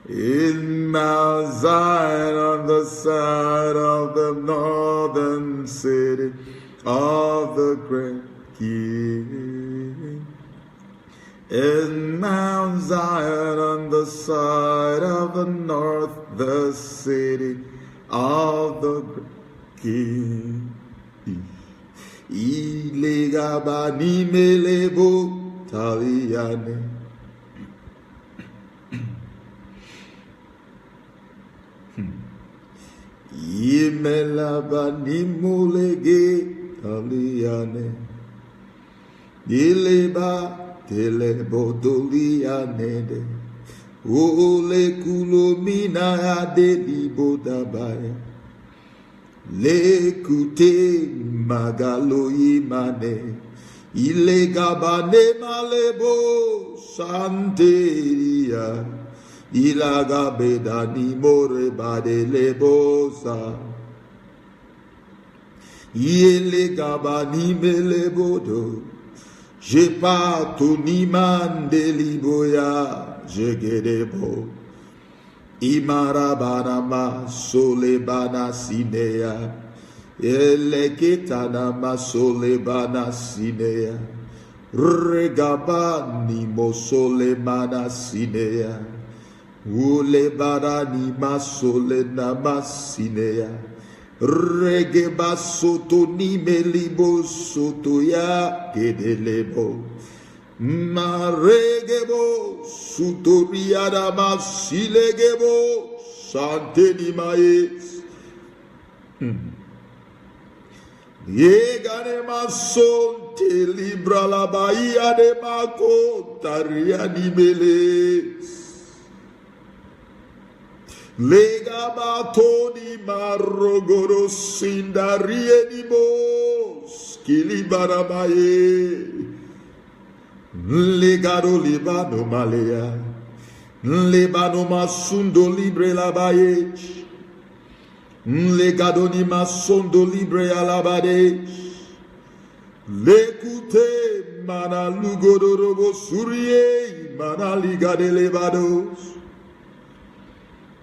In Mount Zion, on the side of the northern city of the great King. In Mount Zion, on the side of the north, the city of the great King. Ilegaba nimelebo taliane. Imelaba nimulege taliane. Ileba telebo doliane de. Ole kulomina ya delibo dabaya. Lekute magalo imane. Ilegabane malebo santeria. Ilagabedani more badelebosa. Ilegabani melebodo. Jepato nimande liboya. Jegedebo. Imarabana masolebana sineya. Eleketana masolebana sineya. Regabani mosolemana sineya. Ulebarani masolena masineya. Regebasotoni melibosotoya kedelebo. Maregebo sutoriada masilegebo santeni maes. Yegane masonte libra la bahia de mako tariani meles. Lega batoni marogoro sindarieni mos kilibaramaye. Legado libano malea. Lebano masundo libre labaye. Legadoni masondo libre alabade. Lekute mana lugodorobo surie mana ligade lebados.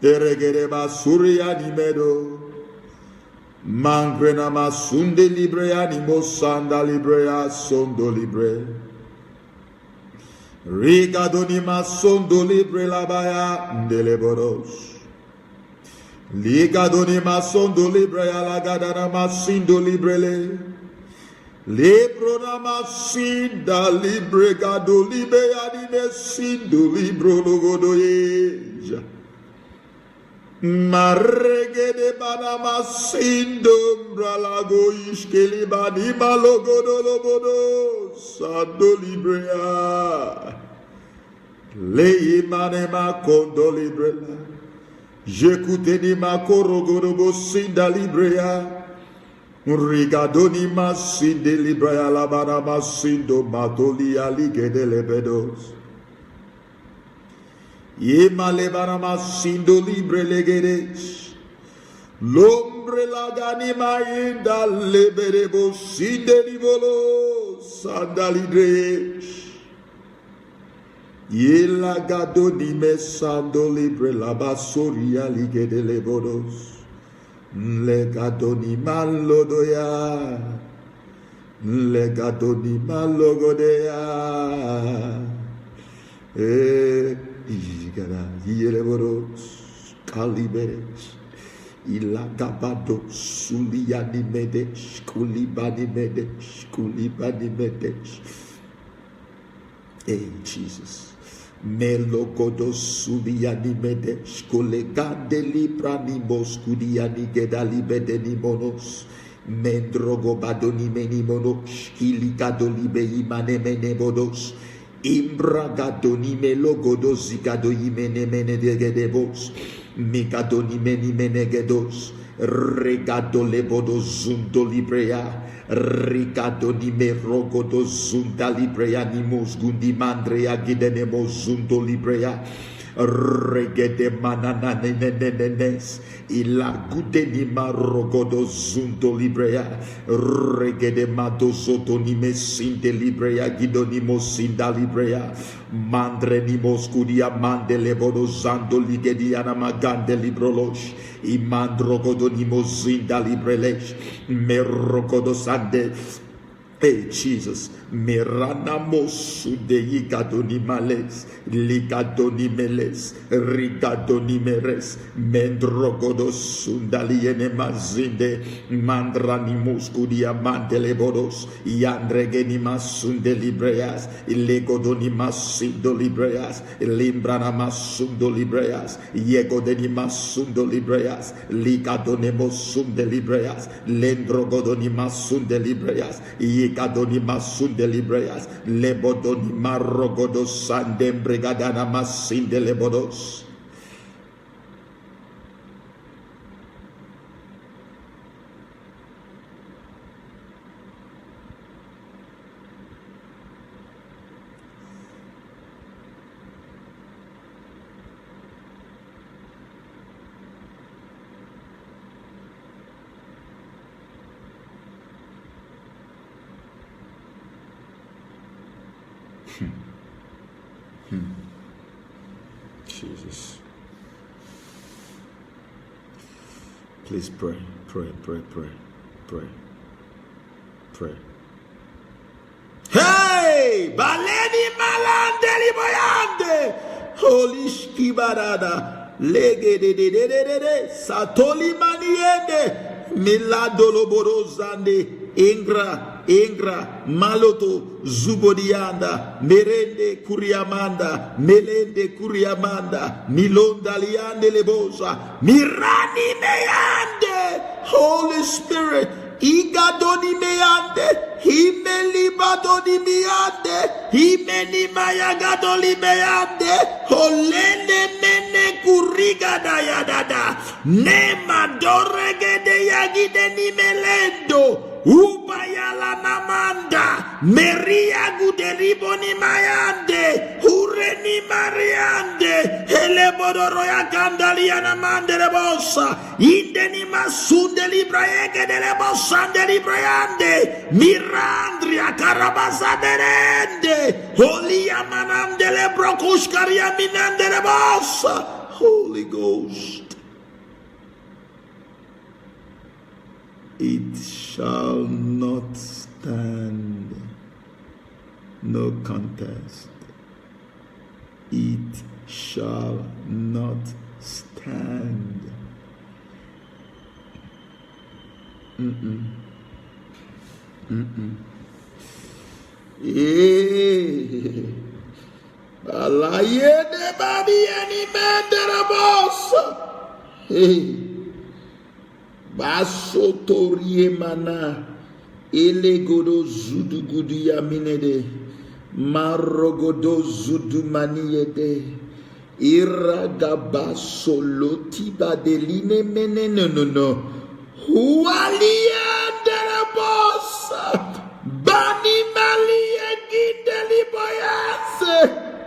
Eregede basuri animedo. Mangrena masunde libre animo sanda libre asondo libre. Rigadoni masondo libre labaya ndelebodos. Ligadoni masondo libre alagadana masindo librele. Libro na masinda libre gado libe anime sindo libro logodoyeja. Maregede bana masindo mbralago ishkeli bani malogodo lobodo sando librea. Leimane makondo librela. Jekuteni makoro gorobo sinda librea. Rigadoni masinde librea labana masindo matoli aligede lebedos. Yema lebana masindo libre legedes. Lombre lagani mainda leberebo sinde libolo. Sandalidre. Yela gadoni me sando libre la basoria ligedele bodos. Le gadoni malodoya. Le gadoni malogodeya. Eh, igada yele bodos. Kalibere. Ilagabado suliani medesh, kulibani medesh, kulibani medesh. Hey, Jesus. Melogodo suliani medesh, kolegande librani moskudiani gedali bedeni monos. Mendrogo badoni meni monos, kilikado libe imane mene bodos. Imbra gadoni me logodo zigado imene mene degedebos. Migadoni meni menegedos. Regado lebodo zundo librea. Rigadoni me rogodo zunda librea nimos gundi mandrea gidenemo zundo librea. Regede manana nenenenes. Ilagudeni marogodo zundo librea. Regede madozoto nime sinde librea gidonimo sinda librea. Mandre nimos kudia mande lebodo zando ligediana magande librolosh. Imandrogodo nimo zinda librelesh. Merogodo sande. Hey, Jesus. Mirana mosu de yigadoni males, ligadoni meles, rigadoni meres, mendrogodo sundaliene mazinde, mandrani muskudia mandele bodos, yandregeni masunde libreas, legodoni masindo libreas, limbrana masundo libreas, yegodeni masundo libreas, ligadone mosunde libreas, lendrogodoni masunde libreas, Yikadoni masunde libreas, lebodoni marogodo sandem brigadana masinde lebodos. Hmm. Hmm. Jesus. Please pray, pray, pray, pray, pray, pray. Hey, baleni malande liboyande. Holy shkibarada. Lege de de de de de de. Satoli maniende. Milado loborozande. Ingra, ingra, maloto, zubodianda, merende, kuriamanda, melende, kuriamanda, milonda liande lebosa, mirani meyande. Holy Spirit, igadoni meyande, himelibadoni meyande, himeni mayagadoli meyande, holene mene kurigada yadada, nema doregede yagide nimelendo. Ubayala namanda, Meria guderiboni mayande, Ureni mariande, Elebodoro ya gandalia namande rebosa, Indeni masunde libra ege de rebosande librayande, Mirandria karabasa derende, Holia manande le brokushkaria minande rebosa. Holy Ghost. It shall not stand. No contest. It shall not stand. Mm-mm. Mm-mm. Eh. Alaye de babi ani mendera boss. Hey. Basotorie mana. Elegodo zudugudu yaminede. Marogodo zudumaniyede. Iragabasoloti badeline mene no no no. Hualiendere bosa. Bani mali egideli boyase.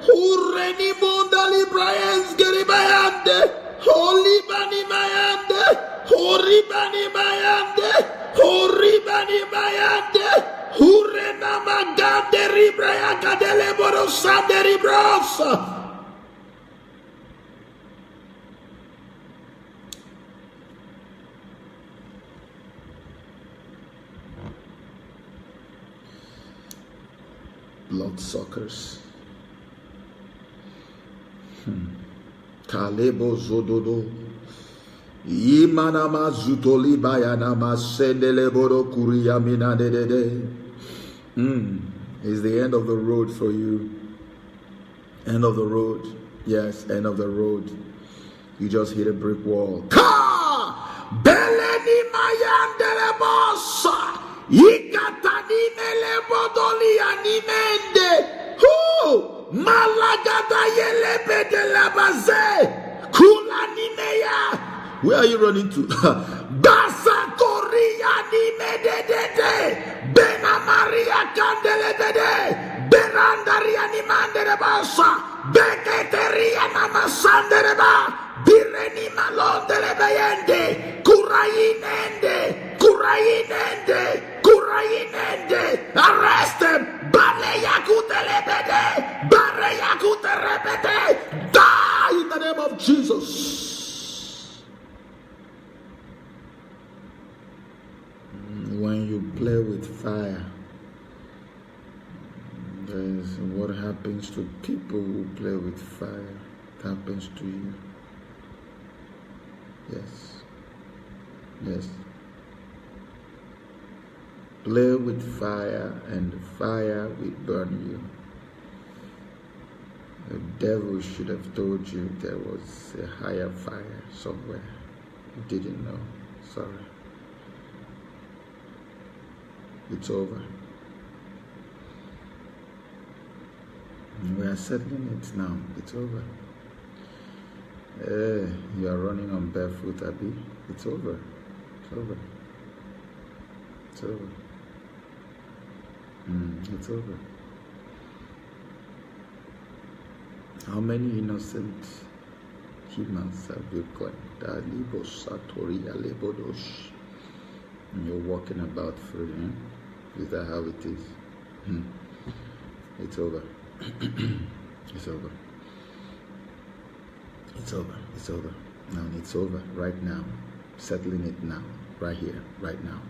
Hureni munda librayes geribayande. Holi bani mayande. Hori bani mayande. Hori bani mayande. Hurena Amagande ribraya kadele boro sande ribrosa. Bloodsuckers. Hmm. Kalebo zododo. Imanama zutoli bayanama sendele boro kuriya mina dedede. Mm. It's the end of the road for you. End of the road. Yes, end of the road. You just hit a brick wall. Ka! Bele ni mayandele bosa. Ikata ni mele bodoli animende. Who? Malagada yelebe de la baze. Kula ni meya. Where are you running to? Basa koria ni mededede. Bena Maria kandelebede. Berandaria ni mandere basa. Beketeria na masandere ba. Bireni malondere beyende. Kurainende. Kurainende. Kurainende. Arrest them. Bale yakutelebede. Bare yakuterebede. Die in the name of Jesus. When you play with fire, that is what happens to people who play with fire. It happens to you. Yes. Yes. Play with fire, and the fire will burn you. The devil should have told you there was a higher fire somewhere. You didn't know. Sorry. It's over. We are settling it now. It's over. Eh, you are running on barefoot, Abby. It's over. It's over. It's over. Mm, it's over. How many innocent humans have you claimed? Alibo Satori Alebodosh. And you're walking about free, eh? Is that how it is? Hmm. It's over. It's over. It's over. It's over. Now it's over right now. Settling it now. Right here. Right now.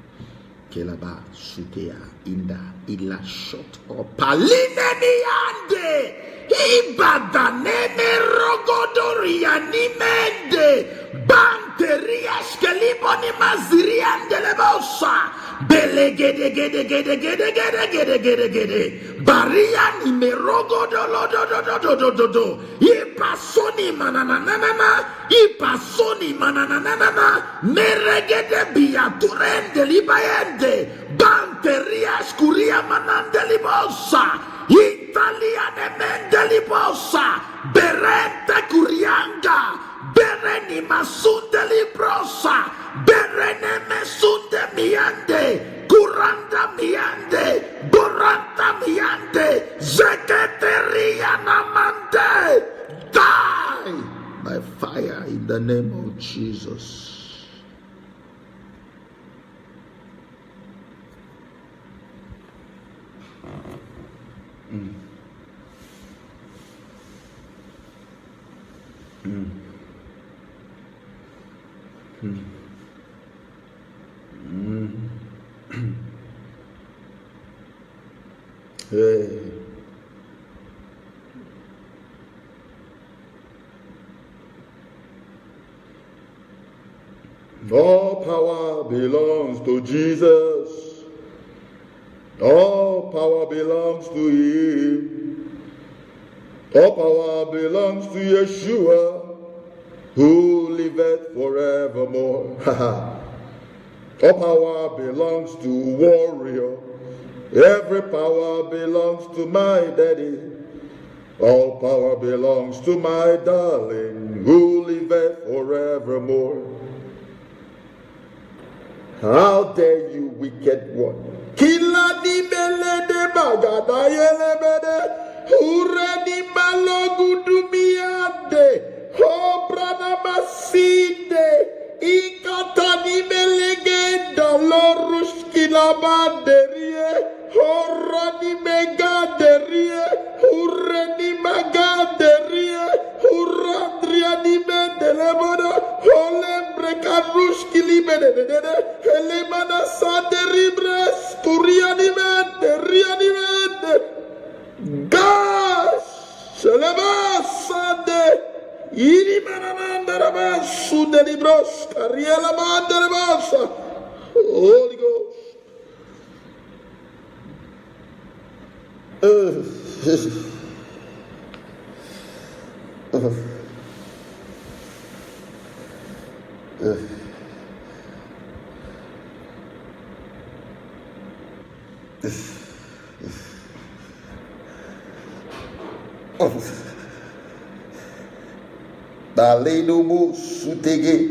Kelaba Sutea Inda Ila Shot or Paline Miande. Ibadaneme Rogodoria Nimende. Banteria Skeliboni Maziriande Lebosa. Belegede gede gede gede gede gede gede gede. Baria ni merogo do lo do do do do do do do. Ipasoni manananana. Ipasoni manananana. Meregede biaturende libayende. Banteria skuria manande libosa. Italiane mende libosa. Berente kurianga. Bereni masunde librosa. Berene mesunde miande. Kuranda miande. Boranta miande. Zeketeria namande. Die by fire in the name of Jesus. Mm. Mm. Mm. Mm. Hey. All power belongs to Jesus. All power belongs to him. All power belongs to Yeshua, who liveth forevermore. All power belongs to warrior. Every power belongs to my daddy. All power belongs to my darling, who liveth forevermore. How dare you, wicked one? Kila ni mele de bagada yele mede. Hure ni malogu dumiande. Hobra na masinde. Ikata ni melegenda lorushkila banderie. Hora Gas! Shalabasande! Irimananandarabasundelibrosca! Rialamandarabosa! Holy Ghost. Daledomo sutege,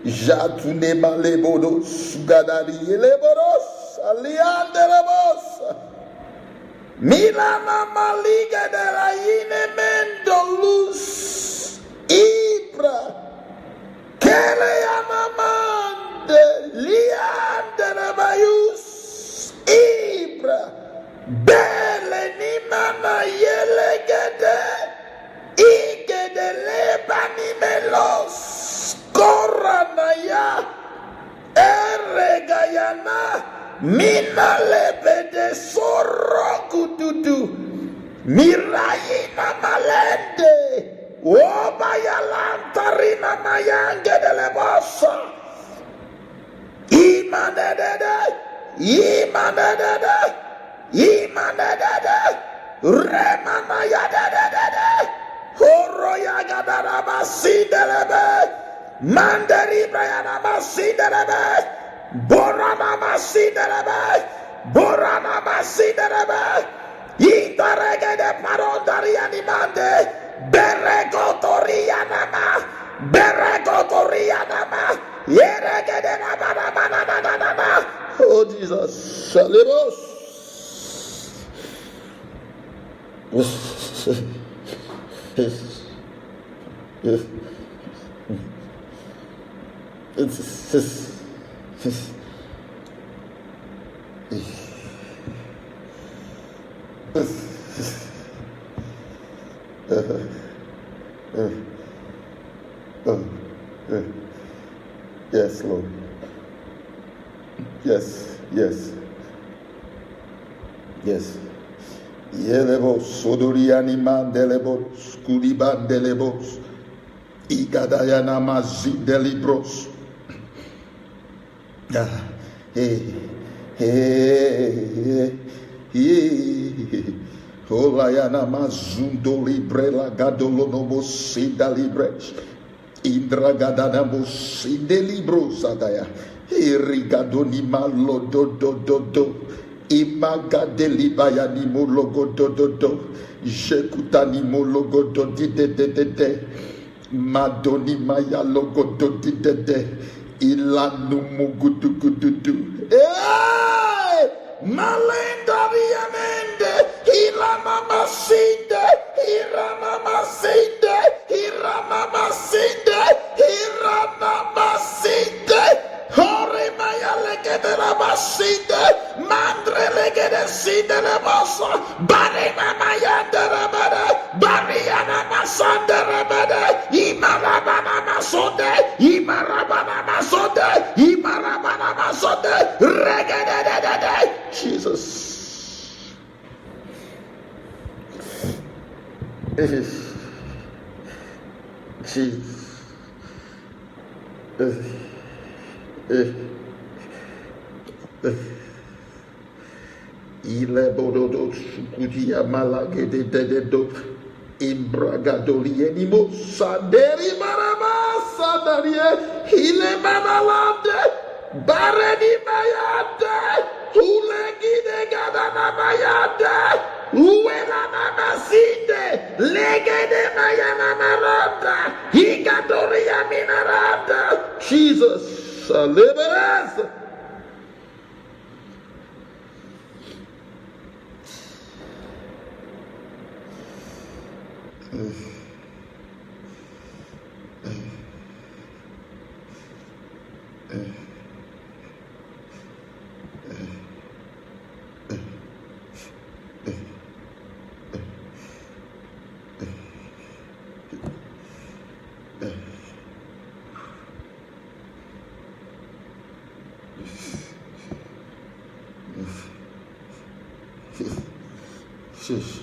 jatune malebodo sugadari elebodos, alianderabos. Milana maliga de la ine mendo luz ibra. Kele amamande liandere bayus ibra. Bele nimana yelegede. Igede leba nimelos. Koranaya. Eregayana. Mina lebede sorokududu. Mirayina malende. Obayalantarina mayangede lebosa. Imanedede, imanedede, imanedede, remanayadedede, horoyagadarabasindelebe, manderibrayanabasindelebe, boranamasindelebe, boranamasindelebe, Itaregede parondari animande. Beregotoria nama. Beregotoria nama. Yeregede nama nama nama nama nama. Oh Jesus. Shalibos. Yes, Lord. Yes, yes. Yes. Yelebo sodoriani mandelebo skuribandelebo. Igadayana mazindelibros. Ah, hey, hey, hey, hey. Holayana mazundo libre la gadolonobo sinda libre. Indra gadana bo sinde libro sadaya. Irigadoni malo do do do do. Imagadeli bayani mo logo do do do. Jekutani mo logo do di de de de de. Madoni maya logo do di de de. Ilanu mugudugududu. Hey! Malenda riamende. Ilama masinde. Irama masinde. Irama masinde. Irama masinde. Hore maya legede la masinde. Mandre legede sinde le bosa. Barima mayande rabada. Bariana masande rabada. Imarabana masonde. Imarabana masonde. Imarabana masonde. Regede de de de. Jesus. Jesus. Ile bododo sukudia malagede dededo. Imbragadolienimo sanderi marama sandarie. Ile manalande. Bareni mayande. Ulegide gadana mayande. Uwela namasinde. Legede mayana maranda. Igadoria minaranda. Jesus. Aleberes. Sheesh.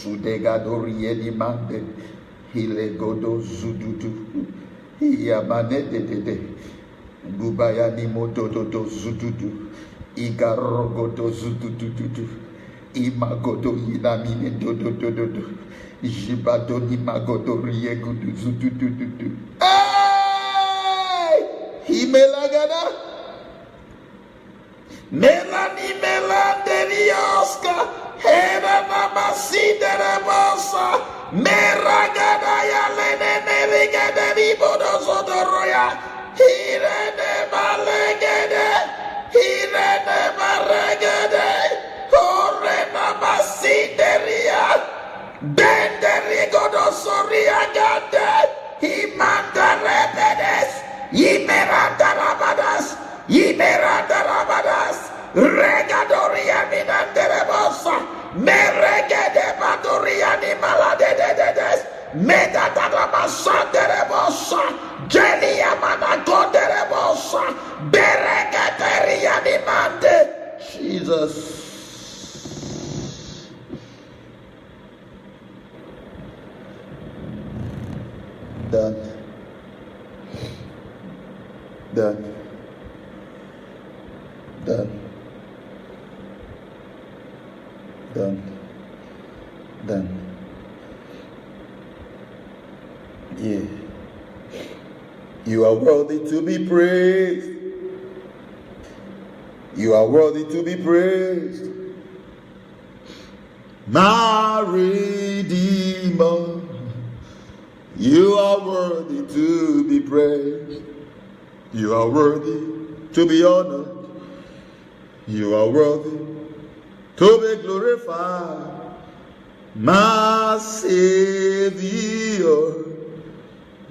Sudegadori yeni mande. Hile godo zududu. Hiya mane de de de. Gubaya ni modododo zududu. Igarogodo zududududu. Imagodo yinamine dododododo. Jibado ni magodo riegudu zududududu. Hey! Himelagada. Melani melanderiaska. Hera namasidere bosa. Meragada ya lene merigede ribodo zodoroya. Hirene malegede. Hirene maregede. Hore namasinderia. Benderigodo soriagade. Imandarebedes. Imerandarabadas. Imerandarabadas. Regadoria minanderebosa. Meregede badoria ni maladededes. Medadaramasanderebosa. Gelia managonderebosa. Beregeteria ni mande. Jesus. Done. Done. Done. Done. Done. Yeah. You are worthy to be praised. You are worthy to be praised. My Redeemer, you are worthy to be praised. You are worthy to be honored. You are worthy to be glorified. My Savior,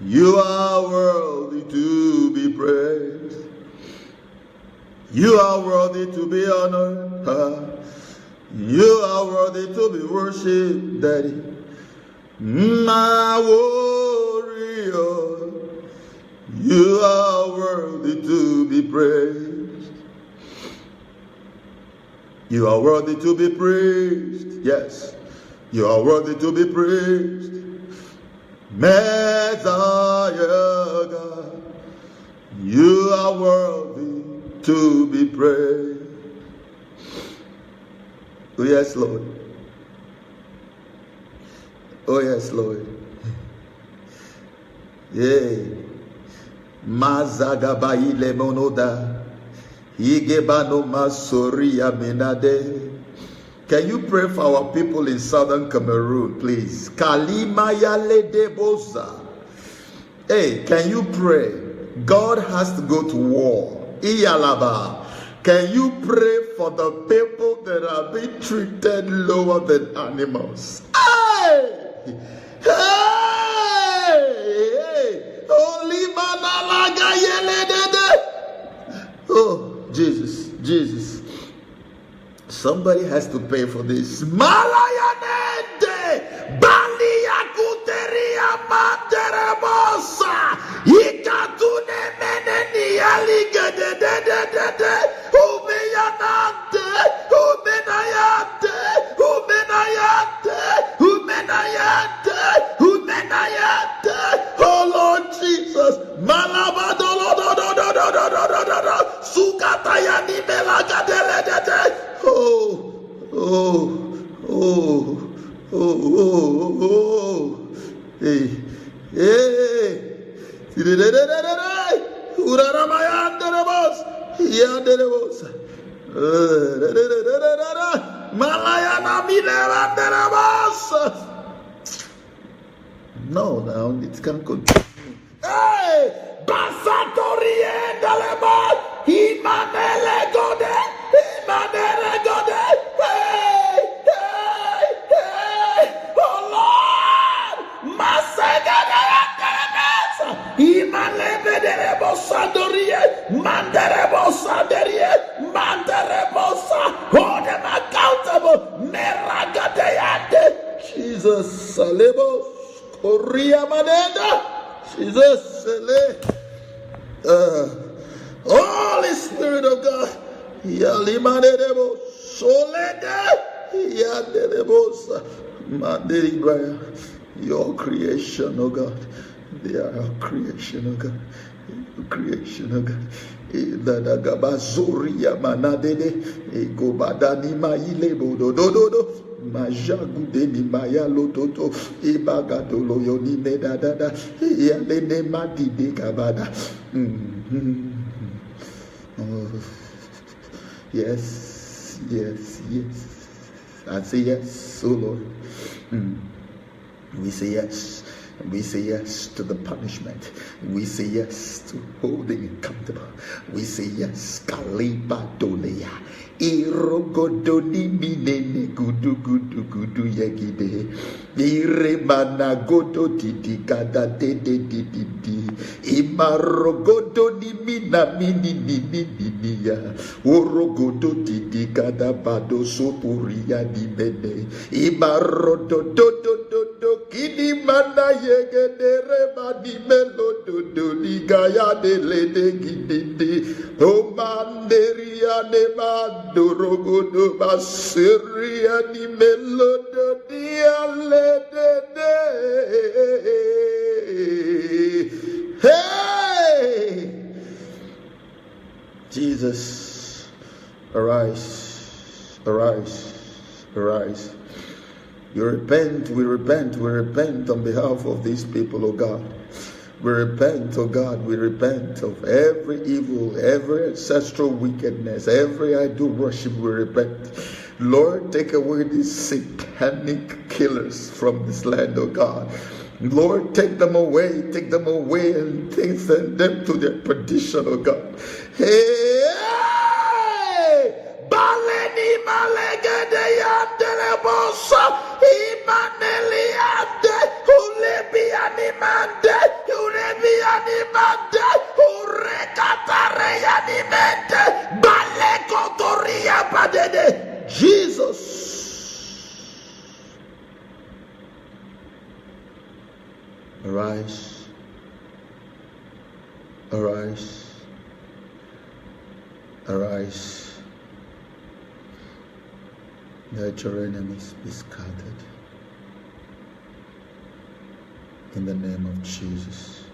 you are worthy to be praised. You are worthy to be honored. You are worthy to be worshipped, Daddy. My warrior, you are worthy to be praised. You are worthy to be praised. Yes. You are worthy to be praised. Messiah God, you are worthy to be praised. Oh, yes, Lord. Oh, yes, Lord. Yay. Mazagabaile monoda. Igebano masoria menade. Can you pray for our people in southern Cameroon, please? Kalimaya ledeboza. Hey, can you pray? God has to go to war. Iyalaba. Can you pray for the people that are being treated lower than animals? Hey! Hey! Hey! Holy manalaga yeledede. Oh, Jesus, Jesus. Somebody has to pay for this. Malayanende, Baliakuteria Manderebosa, Ikatune Meneni Aligedededede, Umeyanante, Umenayante, Umenayante, Umenayante, Umenayante. Oh Lord Jesus, Malabadolododododododododododod. Sukatayani melagadeledede. Oh, oh, oh, oh, oh, oh, oh. Hey, hey. Tidedededede. Uraramayanderebos. Yanderebos. Eh, dededededede. Malayana mileranderebos. No, now it can continue. Hey! Basatori endalema! Imanele gode! Imanele gode! Hey! Hey! Hey! Oh Lord! Masegada yandalemesa! Imanele bederebo sandorie! Manderebo sanderie! Manderebo sa! Hold them accountable! Meragade yande! Jesus, salebo! Korea manenda. Jesus, ele. Uh, Holy Spirit of God. Yalimanedebo. Solede. Yanedebosa. Mandiri Braya, your creation, oh God. They are your creation, oh God. Your creation, oh God. Idadagabazoria manadede. Igobadani maile bodo do do do. Majagu de ni maya lototo. Ibagadolo yoni medadada. Yalene madide kabada. Mm-hmm. Oh. Yes, yes, yes. I say yes, oh Lord. Mm. We say yes. We say yes to the punishment. We say yes to holding accountable. We say yes. Kaliba doleya. Irogodoni minene gudu gudu gudu yegide. Iremana godo didi gada dede didi di. Imarogodoni mina mini nini nini ya. Orogodo didi gada bado sopuria di bene. Imarodo do do do do kini mana yegedere mani melo do do ligaya de le de gidindi. Omanderia ne mandorogodo baseria ni melo do dia le de de. Hey! Jesus, arise, arise, arise. You repent, we repent, we repent on behalf of these people, oh God. We repent, oh God, we repent of every evil, every ancestral wickedness, every idol worship, we repent. Lord, take away these satanic killers from this land, oh God. Lord, take them away, take them away, and take, send them to their perdition, oh God. Hey! Baleni malegede yandele bosa, imaneli ande, ulebi animande, ulebi animande, urekatare animende, balekotoria badede. Jesus. Arise. Arise. Arise. Let your enemies be scattered. In the name of Jesus.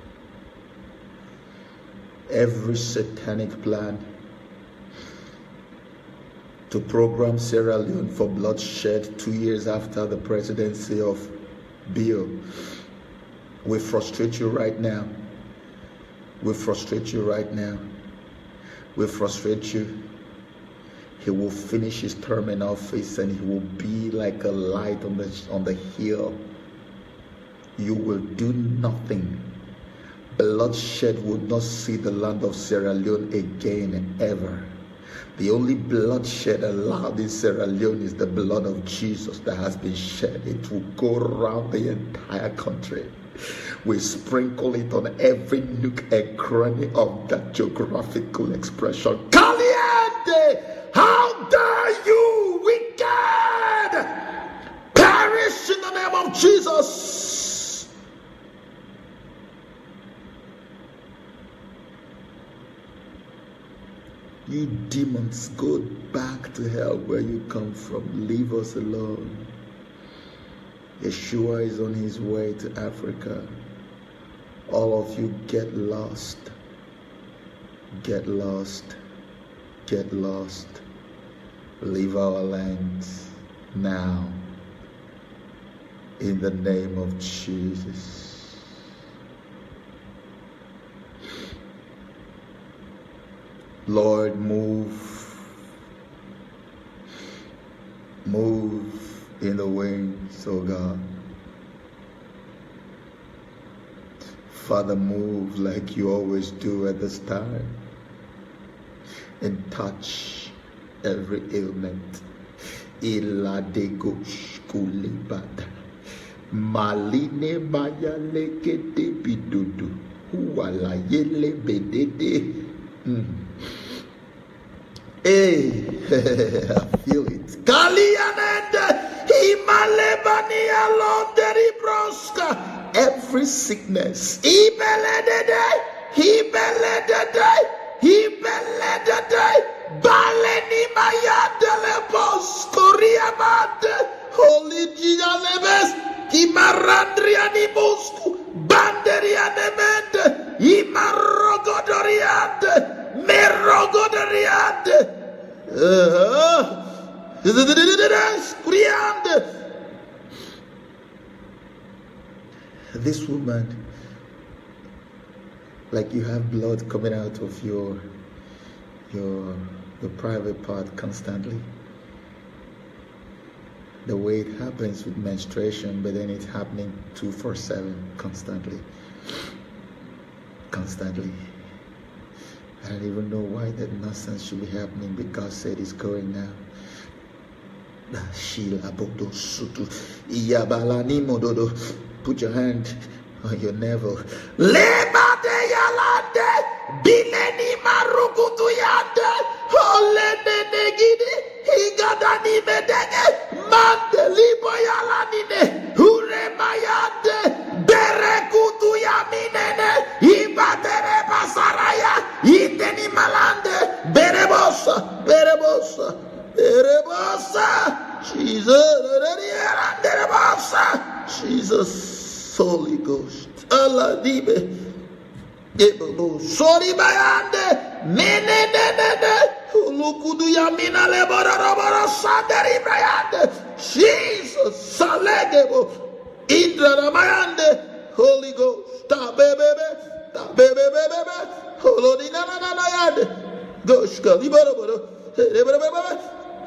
Every satanic plan to program Sierra Leone for bloodshed two years after the presidency of Bill. We frustrate you right now. We frustrate you right now. We frustrate you. He will finish his term in office and he will be like a light on the, on the hill. You will do nothing. Bloodshed will not see the land of Sierra Leone again, ever. The only bloodshed allowed in Sierra Leone is the blood of Jesus that has been shed. It will go around the entire country. We sprinkle it on every nook and cranny of that geographical expression. Caliente! How dare you, wicked! Perish in the name of Jesus! You demons, go back to hell where you come from. Leave us alone. Yeshua is on his way to Africa. All of you, get lost. Get lost. Get lost. Leave our land now. In the name of Jesus. Lord, move. Move in the winds, oh God. Father, move like you always do at this time and touch every ailment. Iladegosh kulibada. Maline maya lekete bidudu. Huwala yele bedede. Mm. Hey, I feel it. Kalianende, Himalebani Alonderi Broska. Every sickness, Ibeledede, Ibeledede, Ibeledede, Baleni Mayadele Boskoria Mande, Holy Gigalebes, Kimarandriani Musku, Banderianemende, Imarogodoriande, Merogodoriande. Uh-huh. Kuriande. This woman, like, you have blood coming out of your your your private part constantly. The way it happens with menstruation, but then it's happening two four seven constantly. Constantly. I don't even know why that nonsense should be happening, but God said it's going now. Shila bodo sutu. Iyabalani mododo. Put your hand on your navel. Leba de yalande. Bileni marukutu yande. Holene negidi. Higadani medege. Mande libo yalanine. Hure mayande. Berekutu yaminene. Ibatere basaraya. Iteni malande. Berebosa. Berebosa. Berebosa. Jesus. Berebosa. Jesus. Holy Ghost. Allah dibe. Ebobo. Sorry bayande. Mene ne ne ne. Ulukudu yamina le bororoboro sanderi bayande. Jesus. Salegebo. Indra ramayande. Holy Ghost. Tabebebe. Tabebebebebe. Holodi na na na na yande. Goshka. Liboro boro.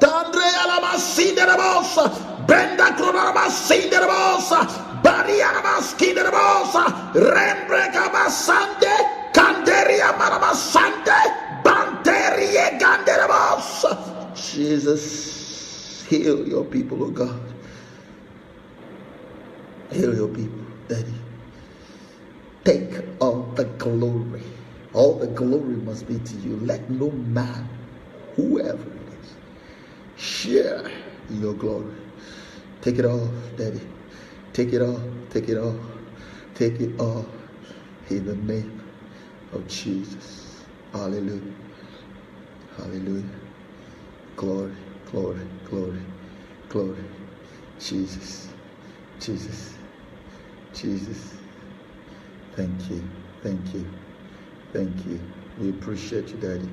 Tandre alamasinde rabosa, benda krona ramasinde rabosa, baria ramasinde rabosa, rembre kabasande, kanderia maramasande, banderie gande rabosa. Jesus, heal your people, oh God. Heal your people, Daddy. Take all the glory. All the glory must be to you. Let no man, whoever it is, share in your glory. Take it all, Daddy. Take it all. Take it all. Take it all in the name of Jesus. Hallelujah. Hallelujah. Glory, glory, glory, glory. Jesus, Jesus, Jesus. Thank you, thank you, thank you. We appreciate you, Daddy.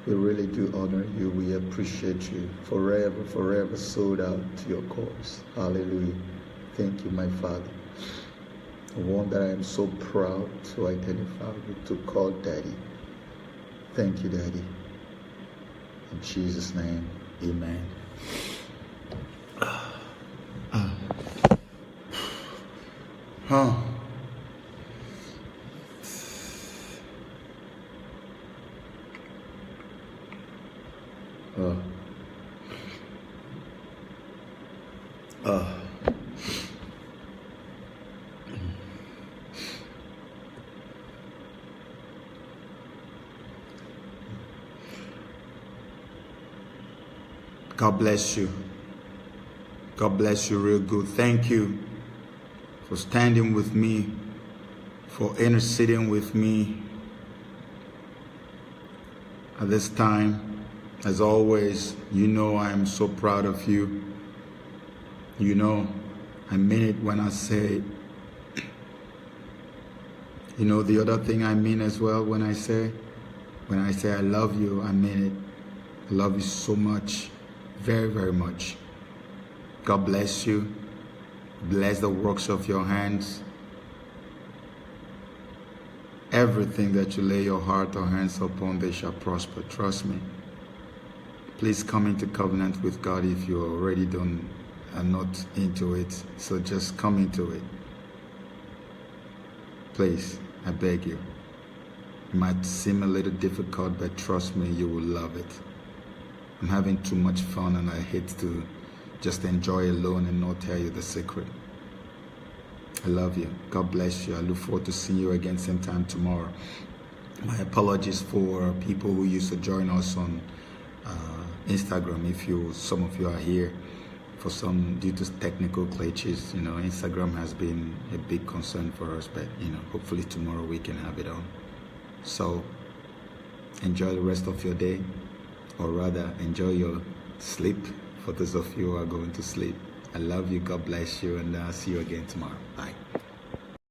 We really do honor you. We appreciate you. Forever, forever sold out to your cause. Hallelujah. Thank you, my Father. The one that I am so proud to identify with, to call Daddy. Thank you, Daddy. In Jesus' name, amen. Huh. Uh. Uh. God bless you. God bless you real good. Thank you for standing with me, for interceding with me at this time. As always, you know I am so proud of you. You know, I mean it when I say it. You know the other thing I mean as well when I say, when I say I love you, I mean it. I love you so much, very, very much. God bless you. Bless the works of your hands. Everything that you lay your heart or hands upon, they shall prosper. Trust me. Please come into covenant with God if you already don't, are not into it. So just come into it. Please, I beg you. It might seem a little difficult, but trust me, you will love it. I'm having too much fun and I hate to just enjoy alone and not tell you the secret. I love you. God bless you. I look forward to seeing you again same time tomorrow. My apologies for people who used to join us on uh, Instagram. If you, some of you are here, for some, due to technical glitches, you know, Instagram has been a big concern for us, but, you know, hopefully tomorrow we can have it on. So enjoy the rest of your day, or rather, enjoy your sleep for those of you who are going to sleep. I love you. God bless you, and uh, see you again tomorrow. Bye.